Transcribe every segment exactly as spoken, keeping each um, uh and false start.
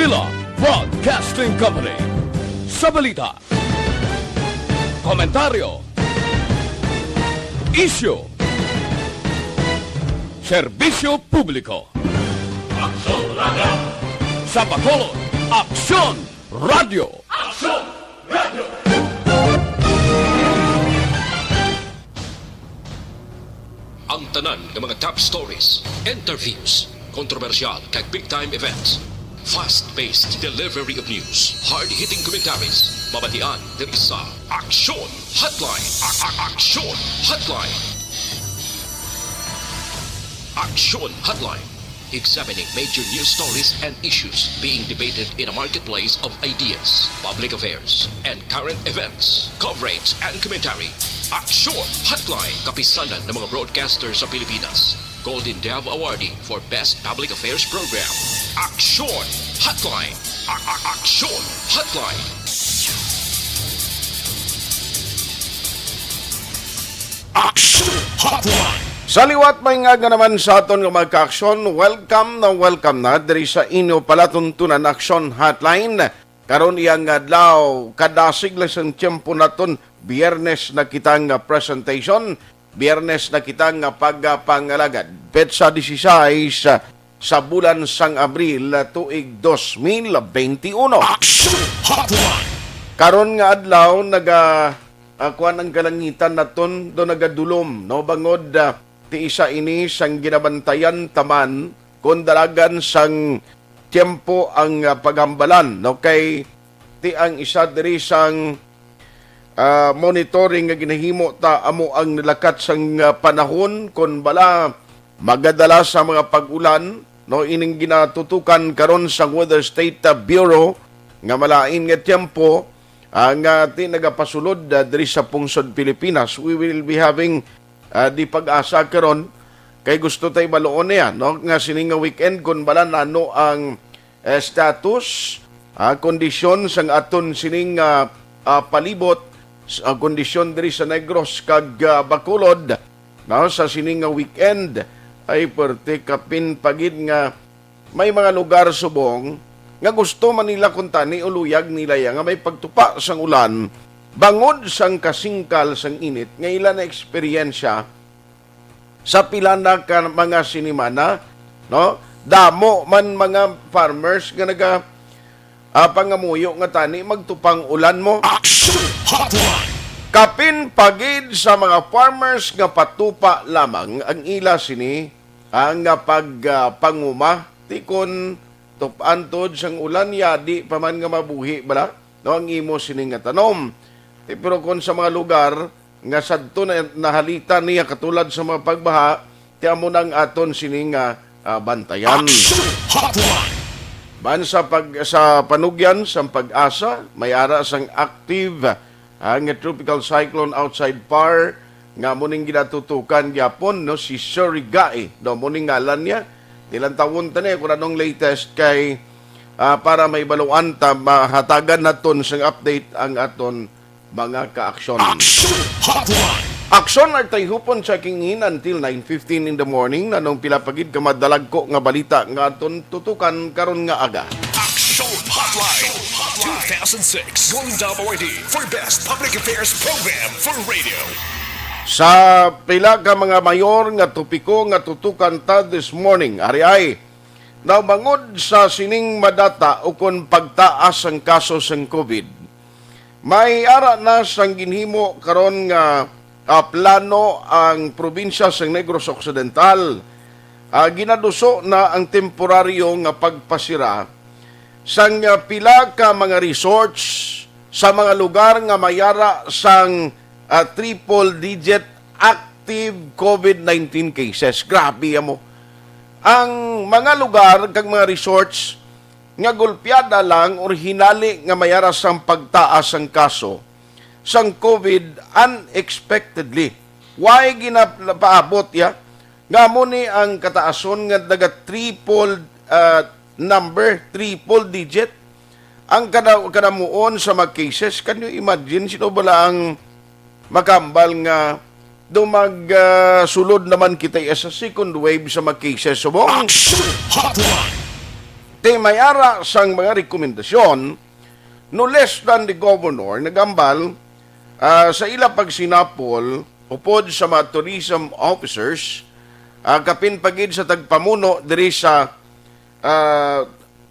Manila Broadcasting Company. Sa balita, komentaryo, isyu, serbisyo publiko. Aksyon Radio. Sa Bacolod, Aksyon Radio. Aksyon Radio. Ang tanan nga mga top stories, interviews, kontrobersyal kag big time events, fast-paced delivery of news, hard-hitting commentaries, mabatian diri sa Aksyon Hotline. A- a- Aksyon Hotline. Aksyon Hotline. Examining major news stories and issues being debated in a marketplace of ideas, public affairs, and current events. Coverage and commentary. Aksyon Hotline. Kapisanan ng mga broadcaster sa Pilipinas. Golden Dove Awardee for Best Public Affairs Program. Aksyon Hotline. A- a- Aksyon Hotline. Aksyon Hotline. Sa liwat, may nga naman sa aton nga mga kaaksyon, welcome na welcome na diri sa inyo palatuntunan Aksyon Hotline. Karon iyang adlaw, kadasig lang sang tiyempo naton, Biyernes na kita nga presentation, Biyernes na kita nga pagpangalagad. Petsa dieciséis sa bulan sang Abril, tuig dos mil beinti uno. Action Hotline! Karon nga adlaw, naga, ah, kuwan ang kalangitan naton, do nagadulom, no? Bangod, ah, ti isa ini sang ginabantayan taman, kon dalagan sang tiyempo ang, ah, paghambalan, no? Kay ti ang isa diri sang, ah, monitoring nga ginahimo ta amo ang nilakat sang, ah, panahon, kon bala magadala sa mga pag-ulan, no, ining ginatutukan karon sang Weather State, ah, Bureau nga malain nga tiyempo, ah, nga ti nagapasulod, ah, diri sa pungsod Pilipinas. We will be having, ah, di pag-asa karon kay gusto tay baluon niya, no, nga sini nga weekend kon bala nano ang, eh, status, ah, kondisyon sang aton sining, ah, ah, palibot, s-, ah, kondisyon diri sa Negros kag, ah, Bacolod, no, sa sini nga weekend. Ay, perte kapin pa gid nga may mga lugar subong nga gusto man nila kuntani o luyag nila ya nga may pagtupa sang ulan bangod sang kasingkal sang init nga ila na eksperyensya sa pila na ka mga sinimana, no? Damo man mga farmers nga naga, ah, pangamuyo nga tani magtupang ulan mo. Action Hotline! Kapin pa gid sa mga farmers nga patupa lamang ang ila sini, ah, nga pag, ah, panguma, ti kon tupan tod sang ulan, yadi pa man nga mabuhi bala, no, ang imo sini nga tanom. Ti, pero kon sa mga lugar nga sadto na nahalitan niya katulad sa mga pagbaha, ti amo na ang aton sini nga, ah, bantayan. Action Hotline! Man sa pag-, sa panugyan sang PAGASA, may ara sang active, ah, nga tropical cyclone outside PAR nga amo ning ginatutukan gyapon, no, si Surigae, no, amo ning ngalan niya. Tilantawon ta ni kung anong latest kay, ah, para may baluan ta, mahatagan naton sang update ang aton mga kaaksyon. Action Hotline! Aksyon Artay Hupon checking in until nine fifteen in the morning. Nanong pila pa gid ka madalagko nga balita nga aton tutukan karon nga aga? Action Hotline two thousand six Golden Dove Awardee for Best Public Affairs Program for Radio. Sa pila ka mga mayor nga topiko nga tutukan ta this morning, ari ay, naubangod sa sining madata ukon pagtaas ang kaso sang COVID, may ara na sang ginhimo karon nga, ah, plano ang probinsya sang Negros Occidental. Ah, ginaduso na ang temporaryo nga pagpasira sang, ah, pila ka mga resorts sa mga lugar nga may ara sang, ah, triple digit active COVID nineteen cases. Grabe amo. Ang mga lugar kag mga resorts nga golpeada lang or hinali nga may ara sang pagtaas sang kaso sang COVID unexpectedly. Why ginapaabot ya? Nga amo ni ang kataason nga naga triple, ah, number, triple digit ang kada-, kadamuon sa mga cases. Can you imagine sino bala ang makambal nga dumag, ah, sulod naman kita sa second wave sa mga cases subong? Action Hotline! Ti may ara sang mga rekomendasyon, no less than the governor nagambal, ah, sa ila pagsinapol upod sa mga tourism officers, ah, kapin pa gid sa tagpamuno diri sa, ah,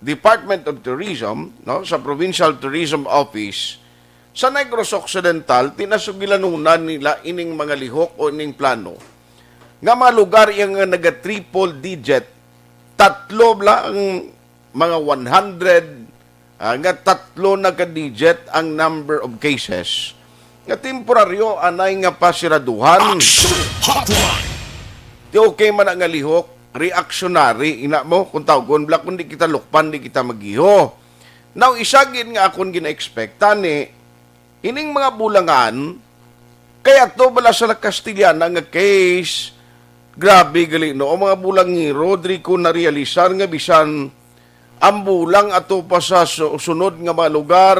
Department of Tourism, no, sa Provincial Tourism Office sa Negros Occidental, tinasugilanunan nila ining mga lihok o ining plano nga mga lugar yang naga triple digit, tatlo lang mga one hundred, ah, nga tatlo na ka digit ang number of cases nga temporaryo anay nga pasiraduhan. Action Hotline! Ti okay man na nga lihok, reactionary, ina mo, kung tawgon bala, kung di kita lukpan, di kita magiho. Now, isa gid nga akon gina-expect, tani, ining mga bulangan, kay ato bala sa La Castellana nga case, grabe gali, no? Ang mga bulangero, diri ko narealisar nga bisan ang bulang ato pa sa su-, sunod nga mga lugar,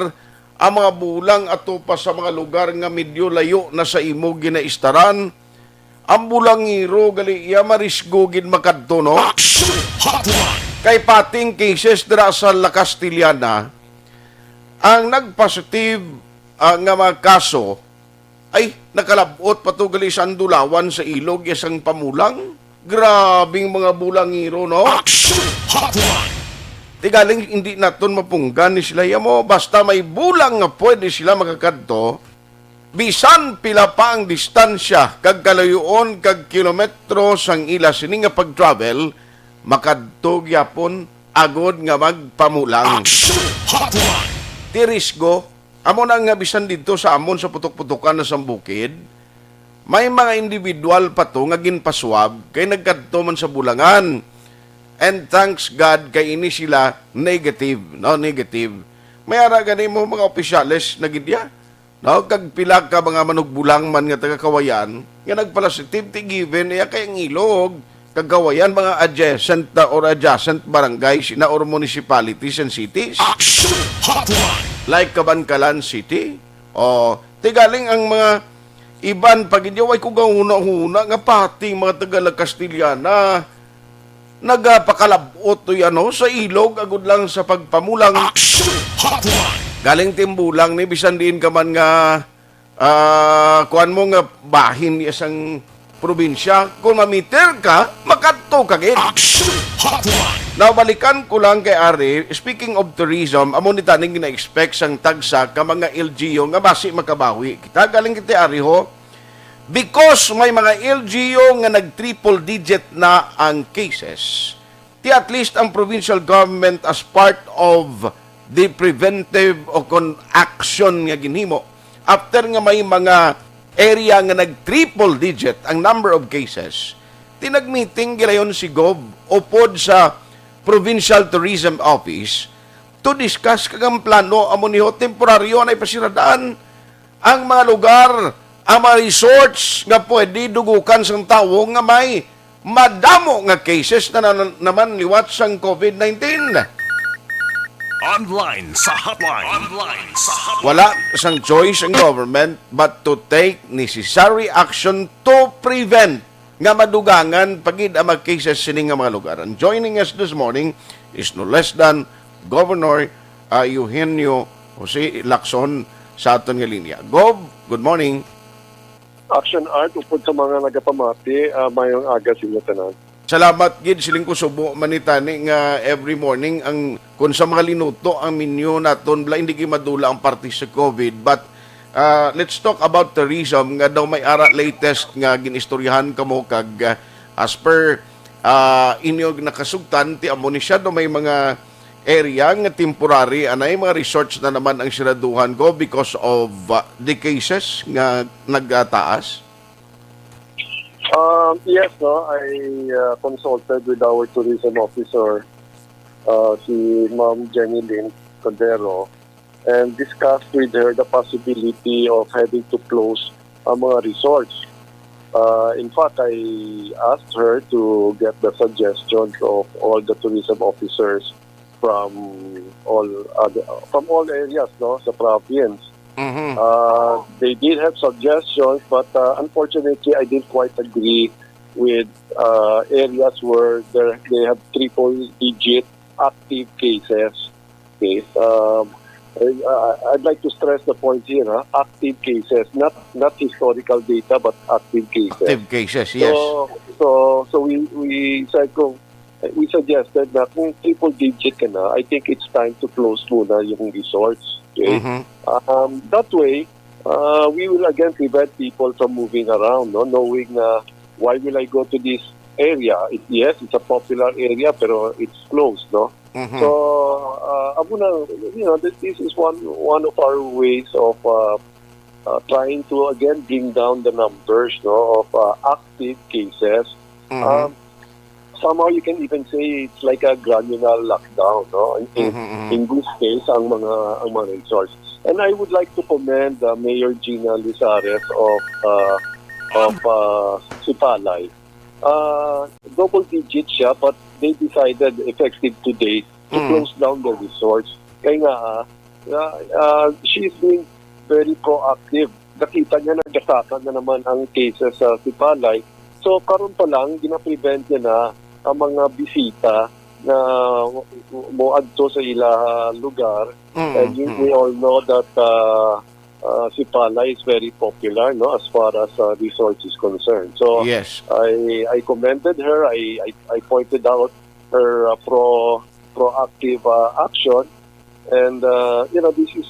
ang mga bulang ato pa sa mga lugar nga medyo layo na sa imo ginaistaran, ang bulangero gali iya marisgo gid makadto, no? Action Hotline! Kay pating cases dira sa La Castellana, ang nagpositive, ah, nga mga kaso ay nakalab-ot pa to gali sa Andulawan, sa Ilog, ya sang pamulang. Grabing mga bulangero, no? Action Hotline! Ti galing hindi naton mapunggan ni sila, ya mo, basta may bulang nga pwede sila makakadto, bisan pila pa ang distansya kag kalayuon kag kilometro sang ila sini nga pag-travel, makadto gyapon agod nga magpamulang. Action Hotline! Ti risgo, amo na nga bisan didto sa amon sa putok-putokan na sang bukid, may mga individual pa to nga ginpaswab kay nagkadto man sa bulangan. And thanks God kay ini sila negative, no, negative. May ara gani mo mga opisyales na gid ya, no, kag pila ka mga manugbulang man nga taga Kawayan nga nagpalasitive, ti given iya kay ang Ilog kag Kawayan mga adjacent na or adjacent barangays na or municipalities and cities. Action Hotline! Like Kabankalan City. O, ti galing ang mga iban pa gid, way ko gahuna-huna nga pati mga taga La Castellana nagapakalab-ot to yan, no, sa Ilog agud lang sa pagpamulang. Action Hotline! Galing ti ang bulang ni, bisan diin ka man nga, ah, kuan mo nga bahin niya sang probinsya, kung mamiter ka, makadto ka gid. Action Hotline! Now, balikan ko lang kay Ari, speaking of tourism, amo ni taning gina-expect sang tagsa ka mga L G U nga basi makabawi kita. Galing kita, Ari, ho. Because may mga L G U nga nag-triple digit na ang cases, ti at least ang provincial government, as part of the preventive o kon action nga ginhimo, after nga may mga area nga nag-triple digit ang number of cases, ti nag-meeting gilayon si Gov upod sa Provincial Tourism Office to discuss kag ang plano amo niho temporaryo na ipasiradaan ang mga lugar, ang mga resorts nga pwede dugukan sang tawo nga may madamo nga cases na, na naman liwat sang COVID nineteen. Online sa hotline. Online sa hotline. Wala sang choice ang government but to take necessary action to prevent nga madugangan pa gid ang mga cases sini nga mga lugar. And joining us this morning is no less than Governor, ah, Eugenio Jose Lacson sa aton nga linya. Gov, good morning. Action Art, upod sa mga nagapamati, ah, mayong aga sa inyo tanan. Salamat gid, siling ko subo man ni tani nga every morning ang, kun sa mga linuto ang menu naton, bala hindi gid madula ang parte sa COVID. But, ah, let's talk about tourism, nga daw may ara latest nga ginistoryahan kamo kag, ah, as per, ah, inyo nakasugtan, ti amo ni siya daw may mga area nga temporary, anay mga resorts na naman ang siraduhan ko because of, uh, the cases nga nagtaas? Um, yes, no, I, uh, consulted with our tourism officer, uh, si Ma'am Jenny Lynn Cordero, and discussed with her the possibility of having to close ang mga resorts. Uh, in fact, I asked her to get the suggestions of all the tourism officers from all other, from all areas, no, sa province. Mm-hmm. Uh, they did have suggestions, but, uh, unfortunately, I didn't quite agree with, uh, areas where there, they have triple digit, active cases. Okay. Um, I, uh, I'd like to stress the point here, ha? Active cases, not not historical data, but active cases. Active cases, yes. So, so, so we, we said kung, we suggested na kung triple digit ka na, I think it's time to close muna yung resorts. Okay? Mhm. Um, that way, uh, we will again prevent people from moving around, no? Knowing na, "Why will I go to this area?" It, yes, it's a popular area, pero it's closed, no? Mhm. So, uh, amo na, you know, this, this is one, one of our ways of, uh, uh, trying to again bring down the numbers, no, of, uh, active cases. Mhm. Um, somehow you can even say it's like a granular lockdown, no? In, in, Mhm, mhm. in this case, ang mga, ang mga resorts. And I would like to commend, uh, Mayor Gina Lizares of, uh, of, uh, Sipalay. Uh, double digit siya, but they decided effective today to Mm. close down the resorts. Kaya nga, ah, ah, ah, she is being very proactive. Nakita niya, nagkasaka na naman ang cases sa Sipalay. So, karon pa lang, gina-prevent niya na ang mga bisita na mo adto sa ila lugar. Mm, And you, mm. we all know that, uh, uh, Sipalay is very popular, no, as far as, uh, resorts is concerned. So, Yes. I, I commended her. I, I, I pointed out her, uh, pro proactive, uh, action, and, uh, you know, this is,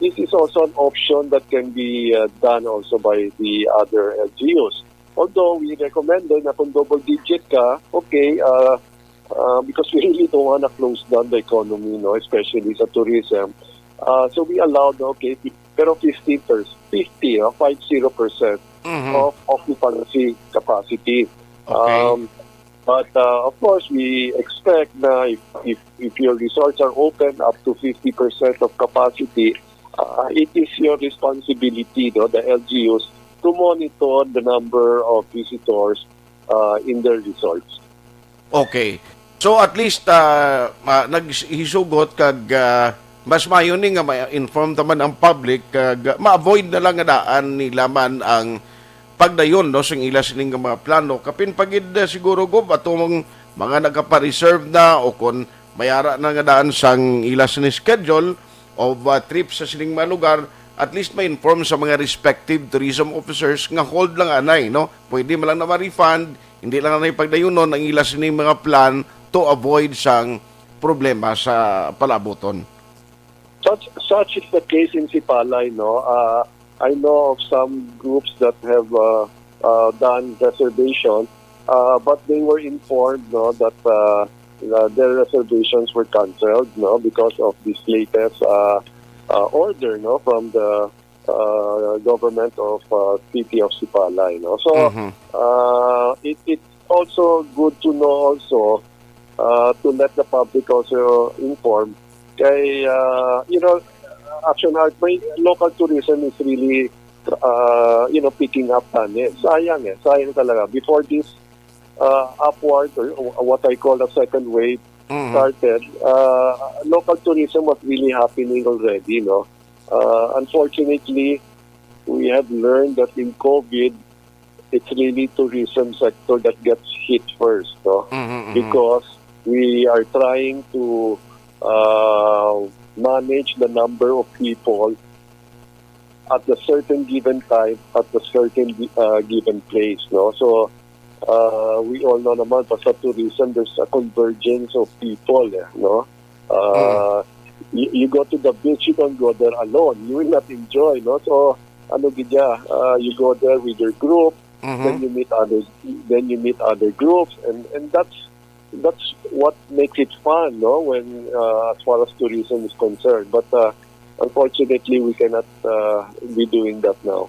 this is also an option that can be, uh, done also by the other L G Us. Although we recommended na kung double digit ka, okay, uh, uh, because we really don't wanna close down the economy, no, especially sa tourism. Uh, so we allowed, okay, fi-, pero fifty percent, fifty, uh, five zero percent Mhm. of occupancy capacity. Okay. Um, but, uh, of course, we expect na if, if, if your resorts are open up to fifty percent of capacity, uh, it is your responsibility, no, the L G Us, to monitor the number of visitors, uh, in their resorts. Okay. So, at least, ah, ma-, naghisugot kag, ah, mas maayo ni nga ma-inform ta man ang public kag ma-avoid na lang nga daan nila man ang pagdayon, no, sing ila sining nga mga plano. Kapin pa gid, ah, siguro, Gob, atong mga nagapa-reserve na o kon may ara na nga daan sang ila sini schedule of, ah, trip sa sining mga lugar, at least ma-inform sa mga respective tourism officers nga hold lang anay, no? Pwede man lang na ma-refund, hindi lang anay pagdayunon ang ila sining mga plan to avoid sang problema sa palaabuton. Such, such is the case in Sipalay, no? Uh, I know of some groups that have, uh, uh, done reservation, uh, but they were informed, no, that, uh, uh, their reservations were canceled, no, because of this latest, uh, uh, order, no, from the, uh, government of, uh, city of Sipalay, no. So, Mhm. uh, it, it's also good to know also, uh, to let the public also inform. Kay, uh, you know, Action Art, may local tourism is really, uh, you know, picking up tani. Sayang eh, sayang talaga. Before this, uh, upward, or what I call the second wave Mhm. started, uh, local tourism was really happening already, no? Uh, unfortunately, we have learned that in COVID, it's really tourism sector that gets hit first, no? Mhm, mhm. Because we are trying to, uh, manage the number of people at a certain given time, at a certain, uh, given place, no? So, uh, we all know naman, basta tourism, there's a convergence of people, eh, no? Uh, Mm. you, you go to the beach, you don't go there alone. You will not enjoy, no? So, ano gid ya, uh, you go there with your group, Mhm. then you meet other, then you meet other groups, and, and that's, that's what makes it fun, no? When, uh, as far as tourism is concerned. But, uh, unfortunately, we cannot, uh, be doing that now.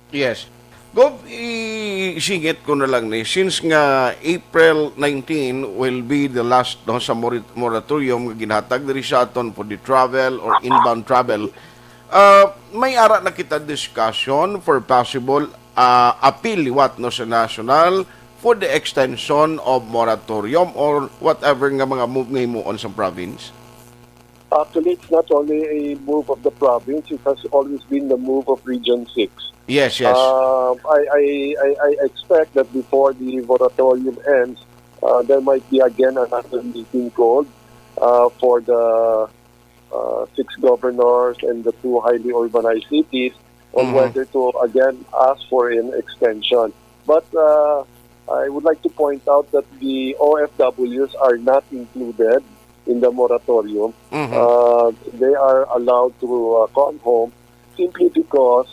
Yes. Gov, isingit ko na lang ni, since nga April nineteen will be the last, no, sa mori-, moratorium nga ginhatag diri sa aton for the travel or inbound travel. Ah, may ara na kita discussion for possible, ah, appeal liwat, no, sa national for the extension of moratorium or whatever nga mga move nga himuon sa province? Actually, it's not only a move of the province, it has always been the move of Region six. Yes, yes. Um, I, I, I, I expect that before the moratorium ends, uh, there might be again another meeting called, uh, for the uh, six governors and the two highly urbanized cities on Mhm. whether to again ask for an extension. But uh, I would like to point out that the O F Ws are not included in the moratorium. Mhm. Uh, they are allowed to uh, come home simply because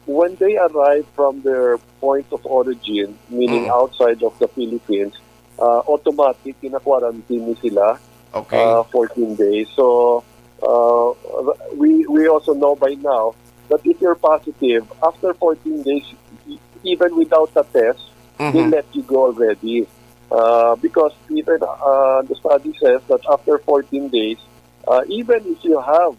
when they arrive from their point of origin, meaning Mm. outside of the Philippines, uh, automatic kina-quarantine ni sila Okay. uh, fourteen days. So uh, we we also know by now that if you're positive, after fourteen days, e- even without a test, they Mhm. let you go already. Uh, because even uh, the study says that after fourteen days, uh, even if you have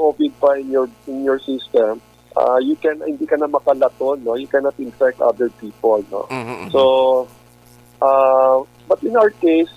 COVID pa in your in your system, uh, you can hindi ka na makalaton, no? You cannot infect other people, no? Mhm, mhm. So, uh, but in our case,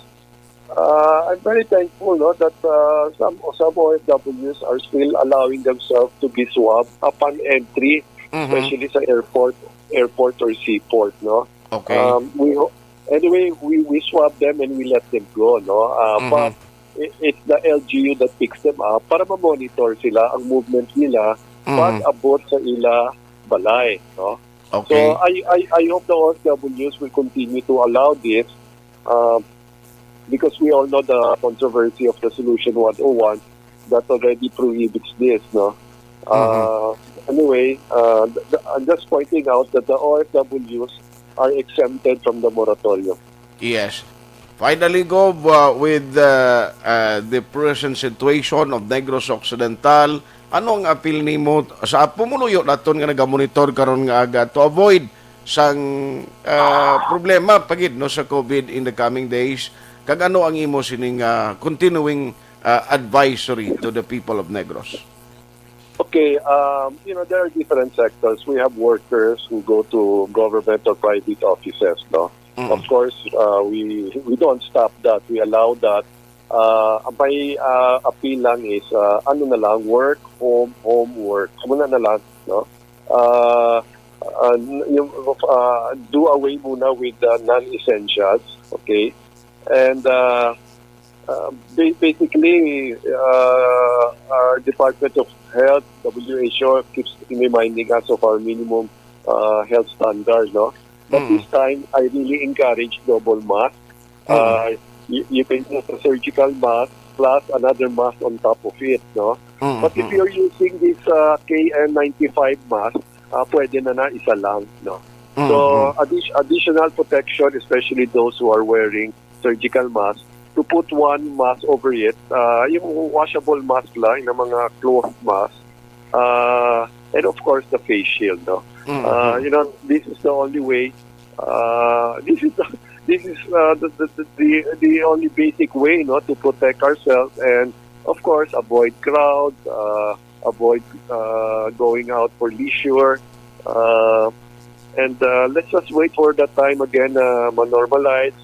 uh, I'm very thankful, no, that uh, some some O F Ws are still allowing themselves to be swabbed upon entry, Mhm. especially sa airport, airport or seaport, no. Okay. Um, we ho- anyway, we we swab them and we let them go, no. Uh, Mhm. But i- it's the L G U that picks them up para ma-monitor sila ang movement nila Mhm. pag abot sa ila balay, no. Okay. So I I I hope the O F Ws will continue to allow this uh, because we all know the controversy of Resolution one oh one that already prohibits this, no. Uh, Anyway, uh, th- th- I'm just pointing out that the O F Ws are exempted from the moratorium. Yes. Finally, Gov, uh, with uh, uh, the present situation of Negros Occidental, ano ang apil nimo sa pumuluyo naton nga nagamonitor karon nga aga to avoid sang uh, problema pa gid, no, sa COVID in the coming days? Kag ano ang imo sining uh, continuing uh, advisory to the people of Negros? Okay, um, you know, there are different sectors. We have workers who go to government or private offices, no? Mm. Of course, uh, we we don't stop that. We allow that. Uh, ang may uh, appeal lang is uh, ano na lang, work, home, home, work. Muna na lang, no? Uh, uh, yung, uh, do away muna with the non-essentials, okay? And uh, uh, ba- basically, uh, our Department of Health, W H O, keeps reminding us of our minimum uh, health standard, no? But Mm. this time, I really encourage double mask. Mm. Uh, you, you can use a surgical mask plus another mask on top of it, no? Mm, But if mm. You're using this uh, K N ninety-five mask, uh, pwede na na isa lang, no? Mm, So, mm. addi- additional protection, especially those who are wearing surgical mask, to put one mask over it, uh, yung washable mask lang, yung mga cloth mask, uh, and of course, the face shield, no? Mm, Uh, mm. You know, this is the only way. Uh, this is the, this is uh, the, the, the, the the only basic way, no, to protect ourselves and, of course, avoid crowds, uh, avoid uh, going out for leisure, uh, and uh, let's just wait for that time again na ma-normalize,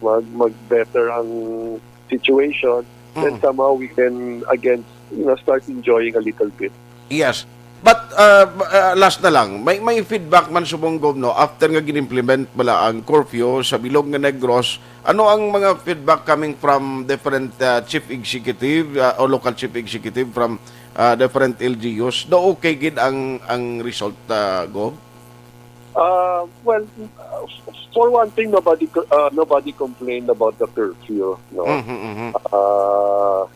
mag mag-better ang situation, then Mm. somehow we can again, you know, start enjoying a little bit. Yes. But uh, uh, last na lang, may may feedback man subong, Gov, no, after nga gin-implement bala ang curfew sa bilog nga Negros, ano ang mga feedback coming from different uh, chief executive uh, o local chief executive from uh, different L G Us? Do okay gid ang ang result, uh, Gov? Uh, well, uh, for one thing, nobody co- uh, nobody complained about the curfew, no. Mhm, mhm. Uh,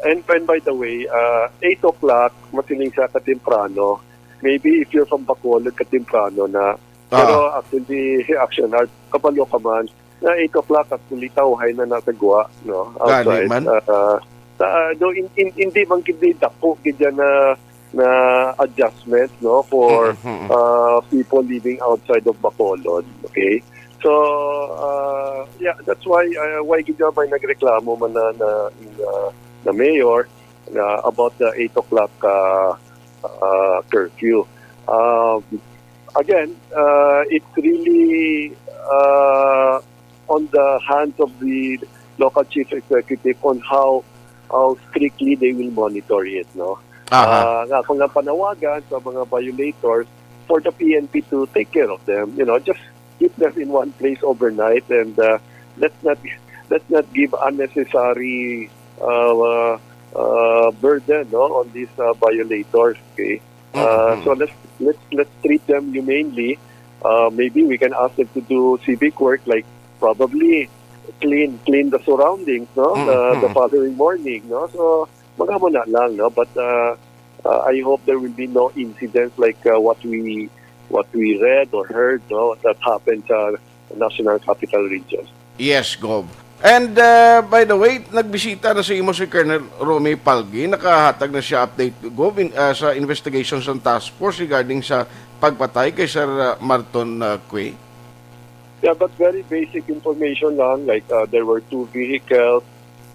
and and by the way, uh, eight o'clock, masiling sa katemprano. Maybe if you're from Bacolod, katemprano na. Pero actually, Action Art, kabalo ka man, na eight o'clock actually tawhay na natagwa, no, Gani outside. Man. Uh, uh, though in, in, hindi man gid dako gid yan na na adjustment, no, for Mm-mm. uh, people living outside of Bacolod, okay? So uh, yeah, that's why uh, why gid may nagreklamo man na, na, na, na mayor na about the eight o'clock uh, uh, curfew. Um, again, uh, it's really uh, on the hands of the local chief executive on how how strictly they will monitor it, no? Aha. Uh, nga akong lang panawagan sa mga violators for the P N P to take care of them, you know, just keep them in one place overnight and uh, let's not let's not give unnecessary uh, uh, uh, burden, no, on these uh, violators. Okay, uh, Mhm. so let's let's let's treat them humanely. Uh, maybe we can ask them to do civic work, like probably clean clean the surroundings, no, the, the Mhm. following morning, no. So mga mo na lang, no, but uh, uh, I hope there will be no incidents like uh, what we what we read or heard, no, that happened sa National Capital Region. Yes, Gov. And uh, by the way, nagbisita na sa imo si Colonel Romy Palgi. Nakahatag na siya update, Gov, in, uh, sa investigation sa task force regarding sa pagpatay kay Sir uh, Marton uh, Cue. Yeah, but very basic information lang, like uh, there were two vehicles.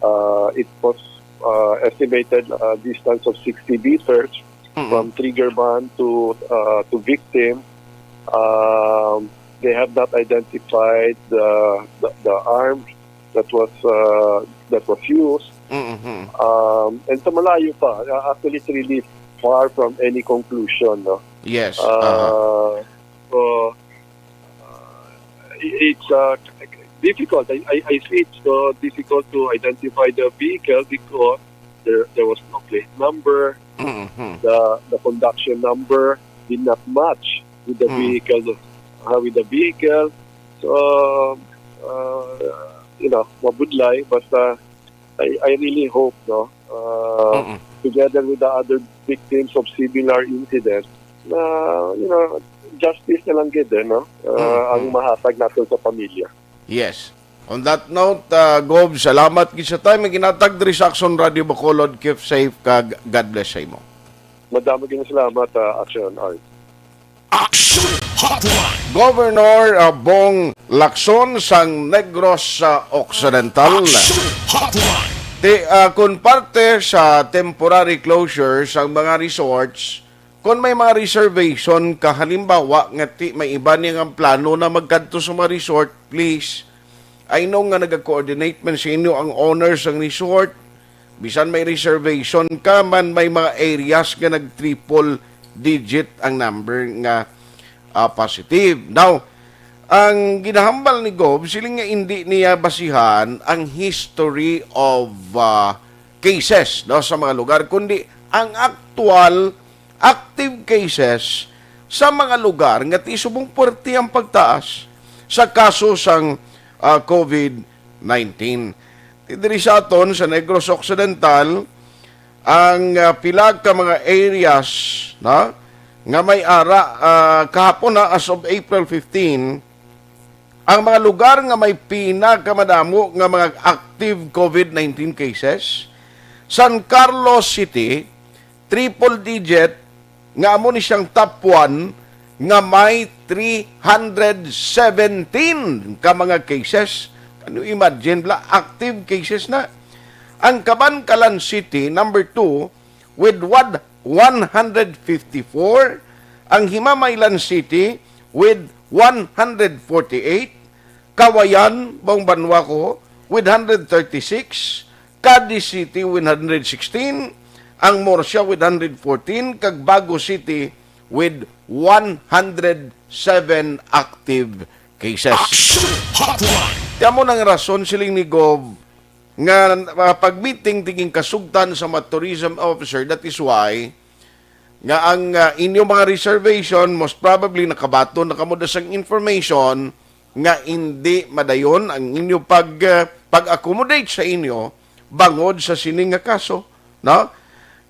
Uh, it was uh, estimated uh, distance of sixty meters Mhm. from trigger man to uh, to victim. Um, they have not identified the the, the arms that was uh, that was used. Mhm. Um, and sa malayo pa, uh, actually it's really far from any conclusion, no? Yes. Uh, Aha. So, uh, i- it's uh, difficult. I, I, I see it's uh, difficult to identify the vehicle because there, there was no plate number. Mhm. The the conduction number did not match with the Hmm. vehicle, uh, with the vehicle. So, uh, you know, mabudlay, but uh, I, I really hope, no, uh, Mm-mm. together with the other victims of similar incidents, na, you know, justice na lang gid, eh, no? Uh, Mm-mm. Ang mahatag natin sa pamilya. Yes. On that note, uh, Gov, salamat gid sa time nga ginhatag diri sa Aksyon Radio Bacolod. Keep safe kag God bless sa imo. Madamo gyud salamat, uh, Action Art. Action Hotline. Governor uh, Bong Lacson sang Negros uh, Occidental. Action Hotline. Ti, uh, kung parte sa temporary closure sang mga resorts, kung may mga reservation ka, halimbawa nga ti may iba niya nga plano na magkadto sa mga resort, please, I know nga nag-coordinate man sa inyo ang owners sang resort. Bisan may reservation ka man, may mga areas nga nag-triple digit ang number nga ah, positive. Now, ang ginahambal ni Gov, siling nga hindi niya basihan ang history of ah, cases, no, sa mga lugar, kundi ang aktual active cases sa mga lugar nga ti subong puwerte ang pagtaas sa kaso sang ah, COVID nineteen. Ti diri sa aton sa Negros Occidental, ang ah, pila ka mga areas na nga may ara ah, kahapon na, as of April fifteen, ang mga lugar nga may pinakamadamo nga mga active COVID nineteen cases, San Carlos City, triple digit, nga amo ni siyang top one nga may three hundred seventeen ka mga cases. Can you imagine, bla, active cases na. Ang Kabankalan City, number two, with one, one hundred fifty-four. Ang Himamaylan City with one hundred forty-eight. Kawayan, Bong Banwa ko, with one hundred thirty-six. Cadiz City with one hundred sixteen, ang Murcia with one hundred fourteen, kag Bago City with one hundred seven active cases. Action Hotline. Ti amo nang rason, siling ni Gov, nga uh, pag-meeting tiging kasugtan sa mga tourism officer, that is why nga ang uh, inyo mga reservation, most probably nakabaton na kamo da sang information nga hindi madayon ang inyo pag uh, pag-accommodate sa inyo bangod sa sini nga kaso, no?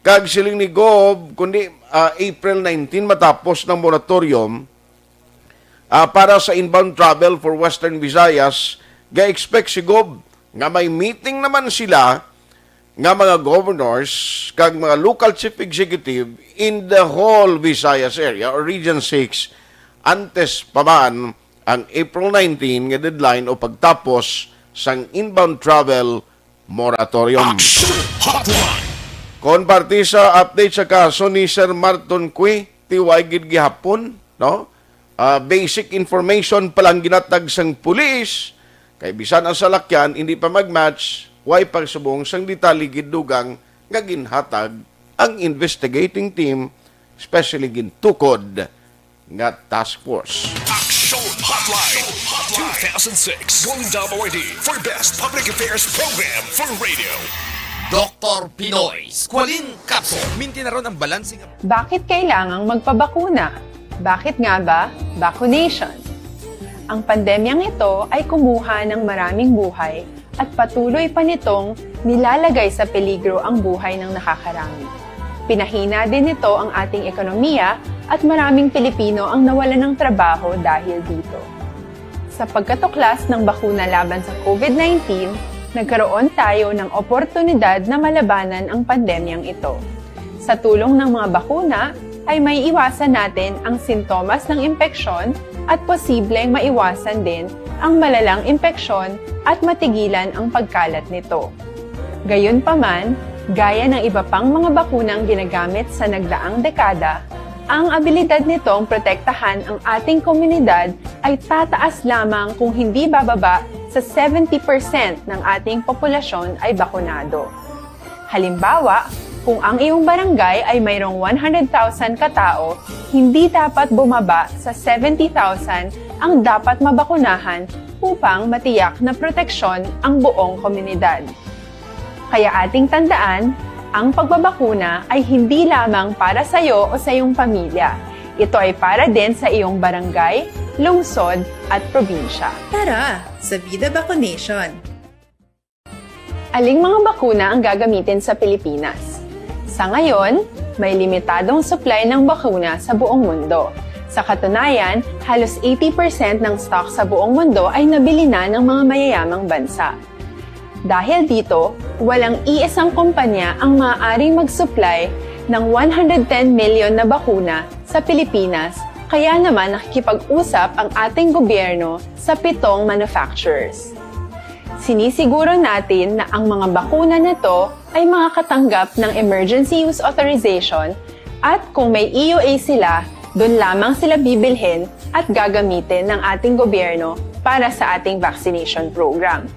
Kag siling ni Gov, kundi uh, April nineteen matapos ng moratorium uh, para sa inbound travel for Western Visayas, ga-expect si Gov nga may meeting naman sila nga mga governors kag mga local chief executive in the whole Visayas area or Region six antes pa man ang April nineteen nga deadline o pagtapos sang inbound travel moratorium. Action Hotline. Kon parte sa update sa kaso ni Sir Marton Cue, ti way gid gihapon, no? Ah, basic information pa lang ginatag sang pulis, kay bisan ang salakyan hindi pa mag-match, way pagsubong sang detalye gid dugang nga ginhatag ang investigating team, especially gintukod nga task force. Action Hotline. Two thousand six Golden Dome Awardee for Best Public Affairs Program for Radio. Doktor Pinoy Squalene Capsule. Minti na ron ang balanse nga Bakit kailangang magpabakuna? Bakit nga ba vacunation? Ang pandemyang ito ay kumuha ng maraming buhay at patuloy pa nitong nilalagay sa peligro ang buhay ng nakakarami. Pinahina din nito ang ating ekonomiya at maraming Pilipino ang nawalan ng trabaho dahil dito. Sa pagkatuklas ng bakuna laban sa COVID nineteen, nagkaroon tayo ng oportunidad na malabanan ang pandemyang ito. Sa tulong ng mga bakuna, ay maiiwasan natin ang sintomas ng impeksyon at posibleng maiwasan din ang malalang impeksyon at matigilan ang pagkalat nito. Gayunpaman, gaya ng iba pang mga bakunang ginagamit sa nagdaang dekada, ang abilidad nitong protektahan ang ating komunidad ay tataas lamang kung hindi bababa sa seventy percent ng ating populasyon ay bakunado. Halimbawa, kung ang iyong barangay ay mayroong one hundred thousand ka tawo, hindi dapat bumaba sa seventy thousand ang dapat mabakunahan upang matiyak na proteksyon ang buong komunidad. Kaya ating tandaan, ang pagbabakuna ay hindi lamang para sa iyo o sa iyong pamilya. Ito ay para din sa iyong barangay, lungsod, at probinsya. Tara, sa Vida Vaccination! Aling mga bakuna ang gagamitin sa Pilipinas? Sa ngayon, may limitadong supply ng bakuna sa buong mundo. Sa katunayan, halos eighty percent ng stock sa buong mundo ay nabili na ng mga mayayamang bansa. Dahil dito, walang iisang kumpanya ang maaaring mag-supply ng one hundred ten million na bakuna sa Pilipinas, kaya naman nakikipag-usap ang ating gobyerno sa pitong manufacturers. Sinisiguro natin na ang mga bakuna na to ay makakatanggap ng emergency use authorization at kung may E U A sila, doon lamang sila bibilhin at gagamitin ng ating gobyerno para sa ating vaccination program.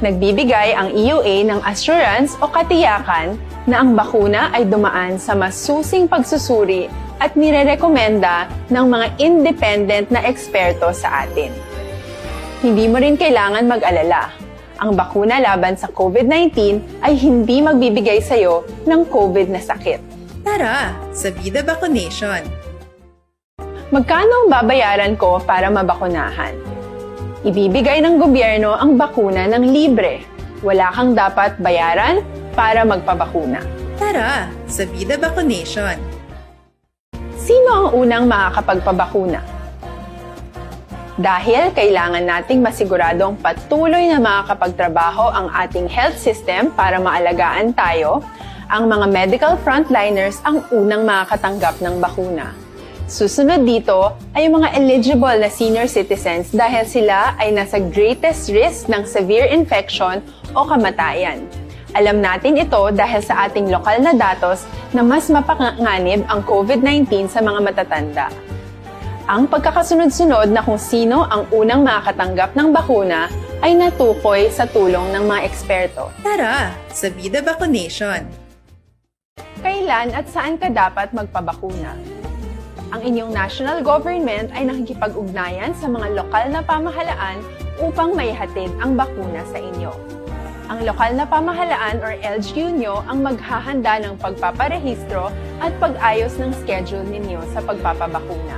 Nagbibigay ang E U A ng assurance o katiyakan na ang bakuna ay dumaan sa masusing pagsusuri at nirerekomenda ng mga independent na eksperto sa atin. Hindi mo rin kailangan mag-alala. Ang bakuna laban sa COVID nineteen ay hindi magbibigay sa iyo ng COVID na sakit. Tara, sa Vida Vaccination! Magkano ang babayaran ko para mabakunahan? Ibibigay ng gobyerno ang bakuna ng libre. Wala kang dapat bayaran para magpabakuna. Tara, sa Vida Vaccination! Sino ang unang makakapagpabakuna? Dahil kailangan nating masiguradong patuloy na makakapagtrabaho ang ating health system para maalagaan tayo, ang mga medical frontliners ang unang makakatanggap ng bakuna. Susunod dito ay ang mga eligible na senior citizens dahil sila ay nasa greatest risk ng severe infection o kamatayan. Alam natin ito dahil sa ating lokal na datos na mas mapanganib ang COVID nineteen sa mga matatanda. Ang pagkakasunod-sunod na kung sino ang unang makakatanggap ng bakuna ay natukoy sa tulong ng mga eksperto. Tara, sa Vida Vaccination! Kailan at saan ka dapat magpabakuna? Ang inyong national government ay nakikipag-ugnayan sa mga lokal na pamahalaan upang maihatid ang bakuna sa inyo. Ang lokal na pamahalaan or L G U nyo ang maghahanda ng pagpaparehistro at pag-ayos ng schedule ninyo sa pagpapabakuna.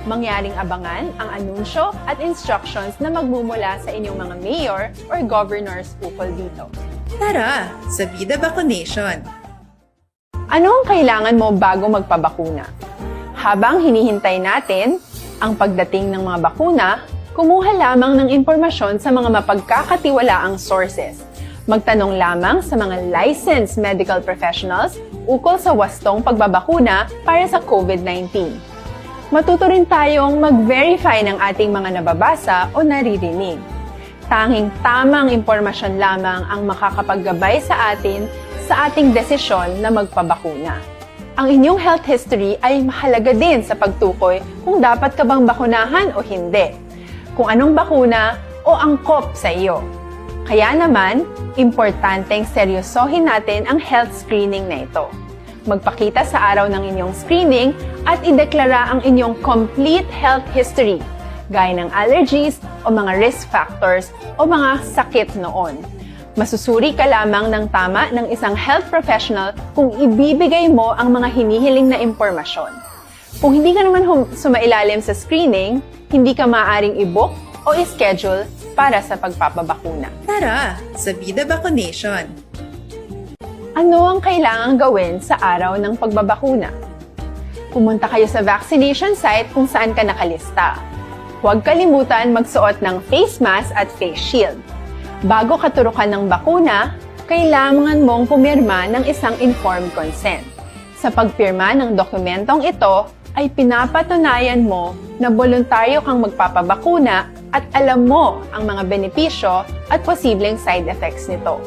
Mangyaring abangan ang anunsyo at instructions na magmumula sa inyong mga mayor or governors ukol dito. Tara, sa Vida Vaccination! Ano ang kailangan mo bago magpabakuna? Habang hinihintay natin ang pagdating ng mga bakuna, kumuha lamang ng impormasyon sa mga mapagkakatiwalaang sources. Magtanong lamang sa mga licensed medical professionals ukol sa wastong pagbabakuna para sa COVID nineteen. Matuto rin tayong mag-verify ng ating mga nababasa o naririnig. Tanging tamang impormasyon lamang ang makakapaggabay sa atin sa ating desisyon na magpabakuna. Ang inyong health history ay mahalaga din sa pagtukoy kung dapat ka bang bakunahan o hindi, kung anong bakuna o angkop sa iyo. Kaya naman, importanteng seryosohin natin ang health screening na ito. Magpakita sa araw ng inyong screening at ideklara ang inyong complete health history, gaya ng allergies o mga risk factors o mga sakit noon. Masusuri ka lamang ng tama ng isang health professional kung ibibigay mo ang mga hinihiling na impormasyon. Kung hindi ka naman hum- sumailalim sa screening, hindi ka maaaring i-book o i-schedule para sa pagpapabakuna. Tara sa Vida Vaccination! Ano ang kailangang gawin sa araw ng pagbabakuna? Pumunta kayo sa vaccination site kung saan ka nakalista. Huwag kalimutan magsuot ng face mask at face shield. Bago katurukan ng bakuna, kailangan mong pumirma ng isang informed consent. Sa pagpirma ng dokumentong ito, ay pinapatunayan mo na boluntaryo kang magpapabakuna at alam mo ang mga benepisyo at posibleng side effects nito.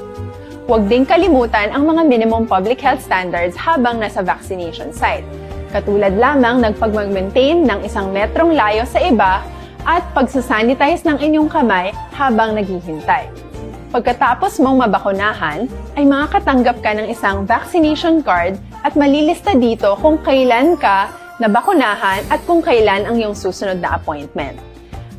Huwag ding kalimutan ang mga minimum public health standards habang nasa vaccination site, katulad lamang ng pagmag-maintain ng isang metrong layo sa iba at pagsasanitize ng inyong kamay habang naghihintay. Pagkatapos mong mabakunahan, ay makakatanggap ka ng isang vaccination card at malilista dito kung kailan ka nabakunahan at kung kailan ang iyong susunod na appointment.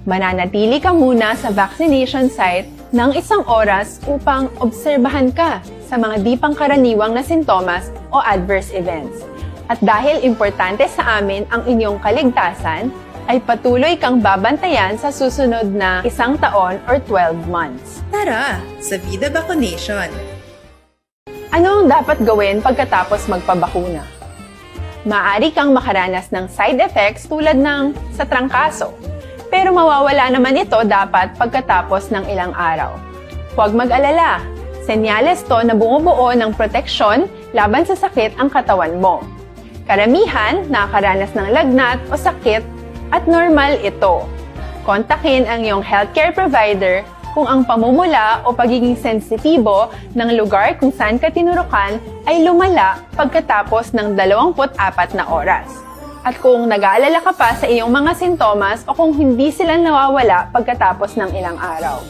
Mananatili ka muna sa vaccination site ng isang oras upang obserbahan ka sa mga di pangkaraniwang na sintomas o adverse events. At dahil importante sa amin ang inyong kaligtasan, ay patuloy kang babantayan sa susunod na isang taon or twelve months. Tara sa Vida Vaccination! Ano ang dapat gawin pagkatapos magpabakuna? Maaari kang makaranas ng side effects tulad ng sa trangkaso, pero mawawala naman ito dapat pagkatapos ng ilang araw. Huwag mag-alala, senyales to na bumubuo ng proteksyon laban sa sakit ang katawan mo. Karamihan nakakaranas ng lagnat o sakit at normal ito. Kontakin ang iyong healthcare provider kung ang pamumula o pagiging sensitibo ng lugar kung saan ka tinurukan ay lumala pagkatapos ng dalawampu't apat na oras. At kung nag-aalala ka pa sa iyong mga sintomas o kung hindi sila nawawala pagkatapos ng ilang araw.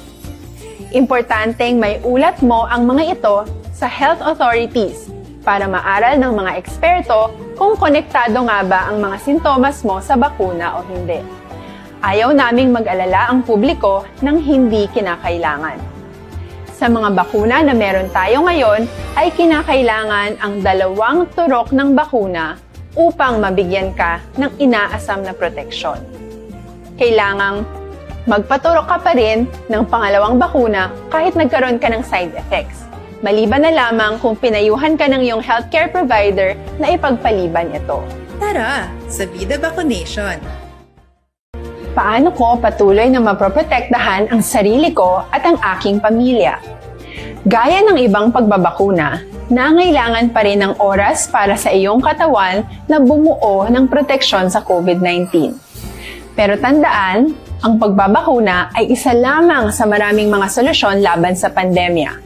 Importanteng may ulat mo ang mga ito sa health authorities para maaral ng mga eksperto kung konektado nga ba ang mga sintomas mo sa bakuna o hindi. Ayaw naming mag-alala ang publiko ng hindi kinakailangan. Sa mga bakuna na meron tayo ngayon ay kinakailangan ang dalawang turok ng bakuna upang mabigyan ka ng inaasam na proteksyon. Kailangang magpaturok ka pa rin ng pangalawang bakuna kahit nagkaroon ka ng side effects, maliban na lamang kung pinayuhan ka ng iyong healthcare provider na ipagpaliban ito. Tara sa Vida Vaccination! Paano ko patuloy na maproprotektahan ang sarili ko at ang aking pamilya? Gaya ng ibang pagbabakuna, nangailangan pa rin ng oras para sa iyong katawan na bumuo ng proteksyon sa COVID nineteen. Pero tandaan, ang pagbabakuna ay isa lamang sa maraming mga solusyon laban sa pandemya.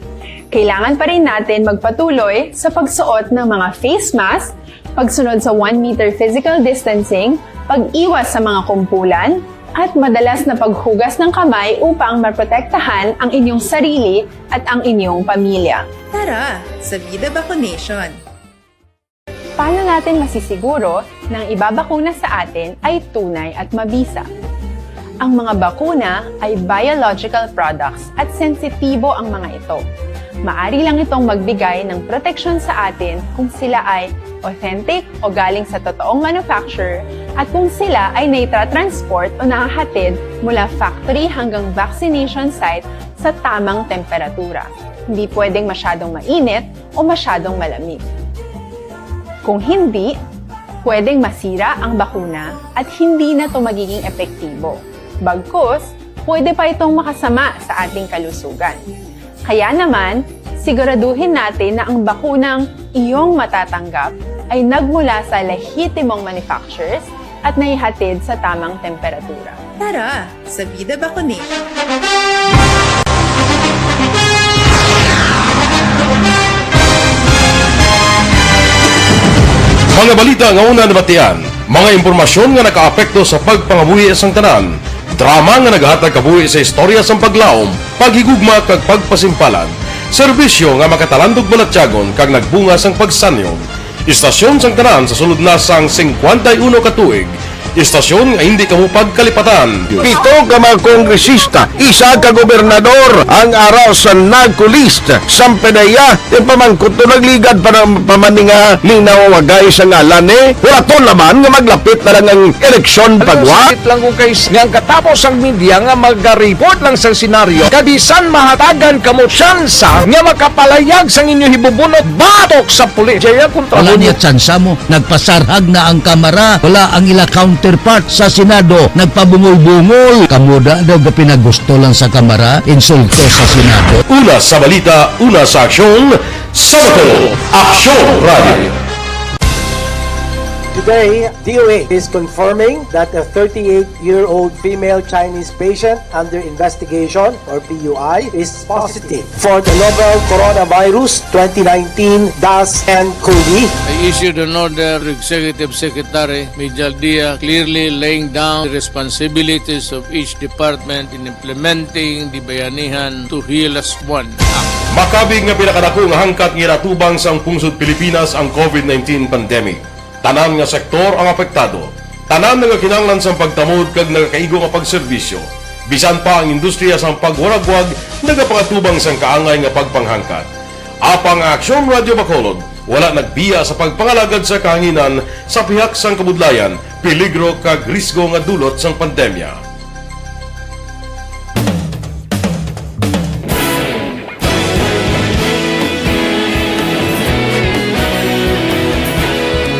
Kailangan pa rin natin magpatuloy sa pagsuot ng mga face mask, pagsunod sa one meter physical distancing, pag-iwas sa mga kumpulan, at madalas na paghugas ng kamay upang maprotektahan ang inyong sarili at ang inyong pamilya. Tara sa Vida Vaccination! Paano natin masisiguro na ang ibabakuna sa atin ay tunay at mabisa? Ang mga bakuna ay biological products at sensitibo ang mga ito. Maari lang itong magbigay ng proteksyon sa atin kung sila ay authentic o galing sa totoong manufacturer at kung sila ay naitatransport o nahahatid mula factory hanggang vaccination site sa tamang temperatura. Hindi pwedeng masyadong mainit o masyadong malamig. Kung hindi, pwedeng masira ang bakuna at hindi na ito magiging epektibo. Bagkus, pwede pa itong makasama sa ating kalusugan. Kaya naman, siguraduhin natin na ang bakunang iyong matatanggap ay nagmula sa lehitimong manufacturers at naihatid sa tamang temperatura. Tara sa Vida Vaccination! Mga balita nga una nabatian, mga impormasyon nga nakaapekto sa pagpangabuhi sang tanan, drama nga naghatag kabuhi sa istorya sang paglaom, paghigugma kag pagpasimpalan, serbisyo nga makatalandog balatyagon kag nagbunga sang pagsanyon. Istasyon sang tanan sa sulod na sang singkwenta y uno ka tuig, Istasyon nga hindi kamo pagkalipatan. Pito ka mga kongresista, isa ka gobernador ang ara sa NAGCO list. Sampedeya, ipamangkot to, nagligad pa na, pa man ni nga linaw wagay sa ngalan, eh. Wala to naman nga maglapit na lang ang eleksyon. Ano, pagwa. Sakit lang kung kay nga ang katapos ang media nga mag-report lang sa senaryo, kabisan mahatagan kamo tsansa nga makapalayag sang inyo hibubunot batok sa pulis. Jaya kontra. Wala mo niya tsansa mo. Nagpasarhag na ang Kamara. Wala ang ila counterpart sa Senado. Nagpabungol-bungol. Kamo da daw gapinagusto lang sa Kamara, insulto sa Senado. Una sa balita, una sa aksyon, sa Bacolod, Aksyon Radio. Today, D O A is confirming that a thirty-eight-year-old female Chinese patient under investigation, or P U I, is positive for the novel coronavirus twenty nineteen dash ten COVID. I issued an order to Executive Secretary Mijal Dia, clearly laying down the responsibilities of each department in implementing the Bayanihan to Heal As One Act. Makabig nga pinakadako nga hangkat nga ginatubang sang pungsod Pilipinas ang COVID nineteen pandemic. Tanan nga sektor ang apektado. Tanan nagakinahanglan sang pagtamod kag nagakaigo nga pagserbisyo. Bisan pa ang industriya sang pagwaragwag nagapangatubang sang kaangay nga pagpanghangkat. Apang ang Aksyon Radio Bacolod wala nagbiya sa pagpangalagad sa kahanginan sa pihak sang kabudlayan, peligro kag risgo nga dulot sang pandemya.